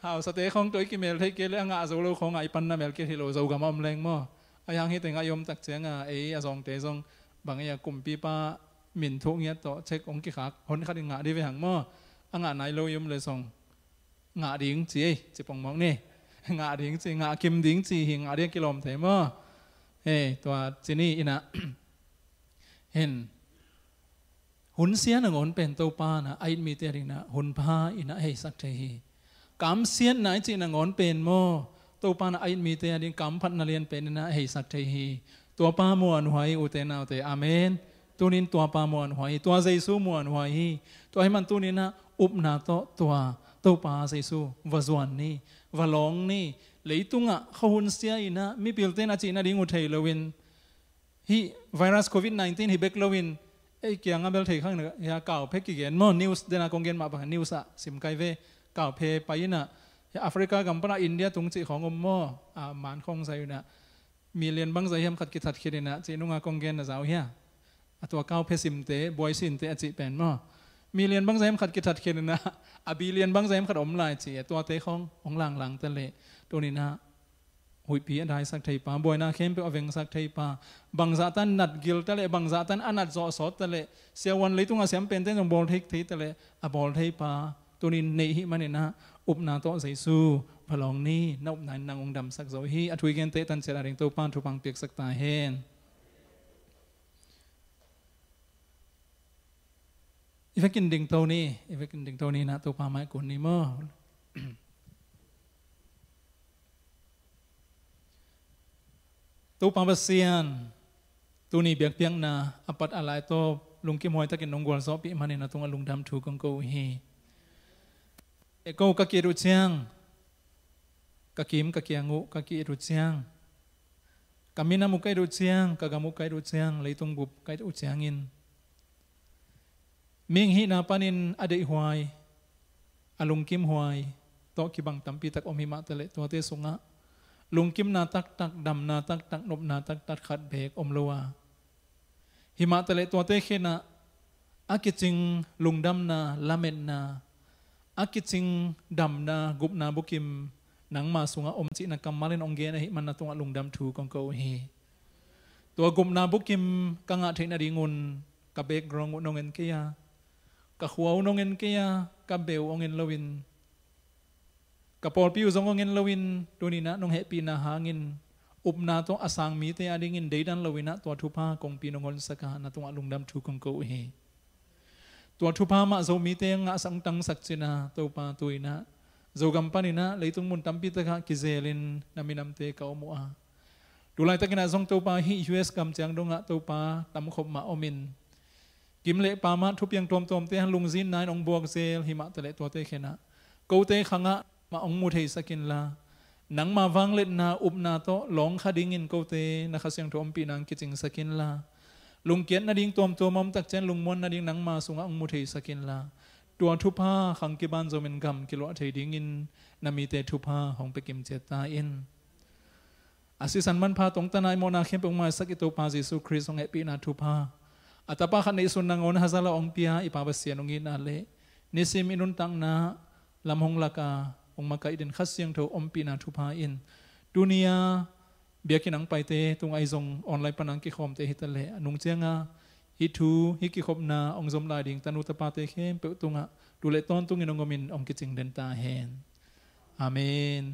hausate khawng tua i kimel theih kei le a ngah zo lo khawng a i panna mel kei hi lo Zogam a om leng maw. A hiang hi tengah i om tak cianga ei a zawngte zong bang ahi a kumpipa min thuh ngiat tawh cek ong kikhak hon khat in ngah dih ve hang maw. A ngah nai lo i om le zong ngah ding ci ei ci pongmawk ni. Ngah ding ci ngah kim ding ci hi ngah ding a kilawm thei maw. Hei tua ci ni inah hin hun sia nangawn pen Topa na a it mite a dingna hun pha inah heisak thei hi. Kam siatna i cih nangawn pen maw Topa na a it mite a ding kam phatna lian pen inah heisak thei hi. Tuapa muanhuai ute naute. Amen. Tunin tuapa muanhuai hi tua Jesu muanhuai hi. Tua hi man tuninah upna tawh tua Topa Jesu va zuan ni va lawng ni. Leitungah khuahun sia inah mipilte'n a cihna ding uh thei loin hih virus covid nineteen hi bek loin ei kiangah bel thei khang hia kauphe kigen maw news dena kong gen mah bang news ah sim kai ve. Kauphe pai inah Africa gam panah India tung cih khawng om maw a man khawng zai unah million bangzah hiam khat kithat khit inah cih nunga kong gen na zau hia. A tua kauphe simte buai sinte a cih pen maw million bangzah hiam khat kithat khit inah a billion bangzah hiam khat om lai cih a tuate khawng hong langlang ta leh tuninah huihpi a daisak thei pa, buaina khempeuh a vengsak thei pa, bangzah tan nat gil ta leh, bangzah tan a nat zawh sawt ta leh, siavuan leitungah siam pente zong bawl thei thei ta leh, a bawl thei pa, tunin neih hih maninah upna tawh Jesu va lawng ni, na upna in nang hong damsak zo hi. A thu i gente tan ciat a ding Topa thupha piaksak ta hen. I vekin dingto ni, i vekin dingto ni nah Topa mai kun ni maw. Topa Pasian, tuni biakpiakna a pat a lai tawh lungkim huai takin nong gualzawhpih manin na tungah lungdam thu kong ko uh hi. E ko ka ki-it uh ciang, ka kim ka kiang uh ka ki-it uh ciang, ka minam uh ka it uh ciang, ka gam uh ka it uh ciang, leitung bup ka it uh ciangin mihing hihna panin a deihhuai, a lungkimhuai tawh kibang tampitak om himah taleh tuate sungah lungkimna taktak, damna taktak, nopna taktak khat beek om lo a, himah taleh tuate khenah a kicing lungdamna, lametna, a kicing damna, gupna bukim nangma sungah om cihna kammal in hong gen ahih man na tungah lungdam thu kong ko uh hi. Tua gupna bukim ka ngah theih nadingun ka background uh nong en kei a, ka khua uh nong en kei a, ka beh uh hong en loin, ka pawlpi uh zong hong en loin, tuninah nong hehpihna hangin upna tawh a sang mite adingin deidan loinah tua thupha kongpi nong honsak a, na tungah lungdam thu kong ko uh hi. Tua thupha mah Zomite ngahsak tangsak cina Topa tuinah Zogam paninah leitung mun tampi takah kizelin na minamte ka om uh a, tu laitakinah zong Topa hih U S gam ciang dongah Topa tamkhop mah omin, kim le pa mah thupiang tuamtuamte han lungzinna in hong buak zel himah taleh tuate khenah kote khangah mah hong mu theisak inla, nangma vangliatna upna tawh lawng kha dingin kote na Kha Siangtho ompihna hong kicingsak inla, lungkiat nading tuamtuam a om tak ciang lungmuan nading nangma sungah hong mu theisak inla, tua thupha khang kiban zomin gam kiluah thei dingin na mite thupha hong pia kimciat ta in. A sisan manpha tongtana i mawhna khempeuh hong maisak i Topa Jesu Khrist hong hehpihna thupha, a Tapa khat neihsun nangawn hazal a hong pia i Pa Pasian hong itna le nisim i nuntakna lam hong lak a hong makaih den Kha Siangtho ompihna thupha in tuni a biakinn ang paite tungah i zong online pan ang kikhawmte hitaleh a nung cianga hih thu, hih kikhopna hong zom lai ding tanu tapate khempeuh tungah tu le tawntungin hong omin hong kicing den ta hen. Amen.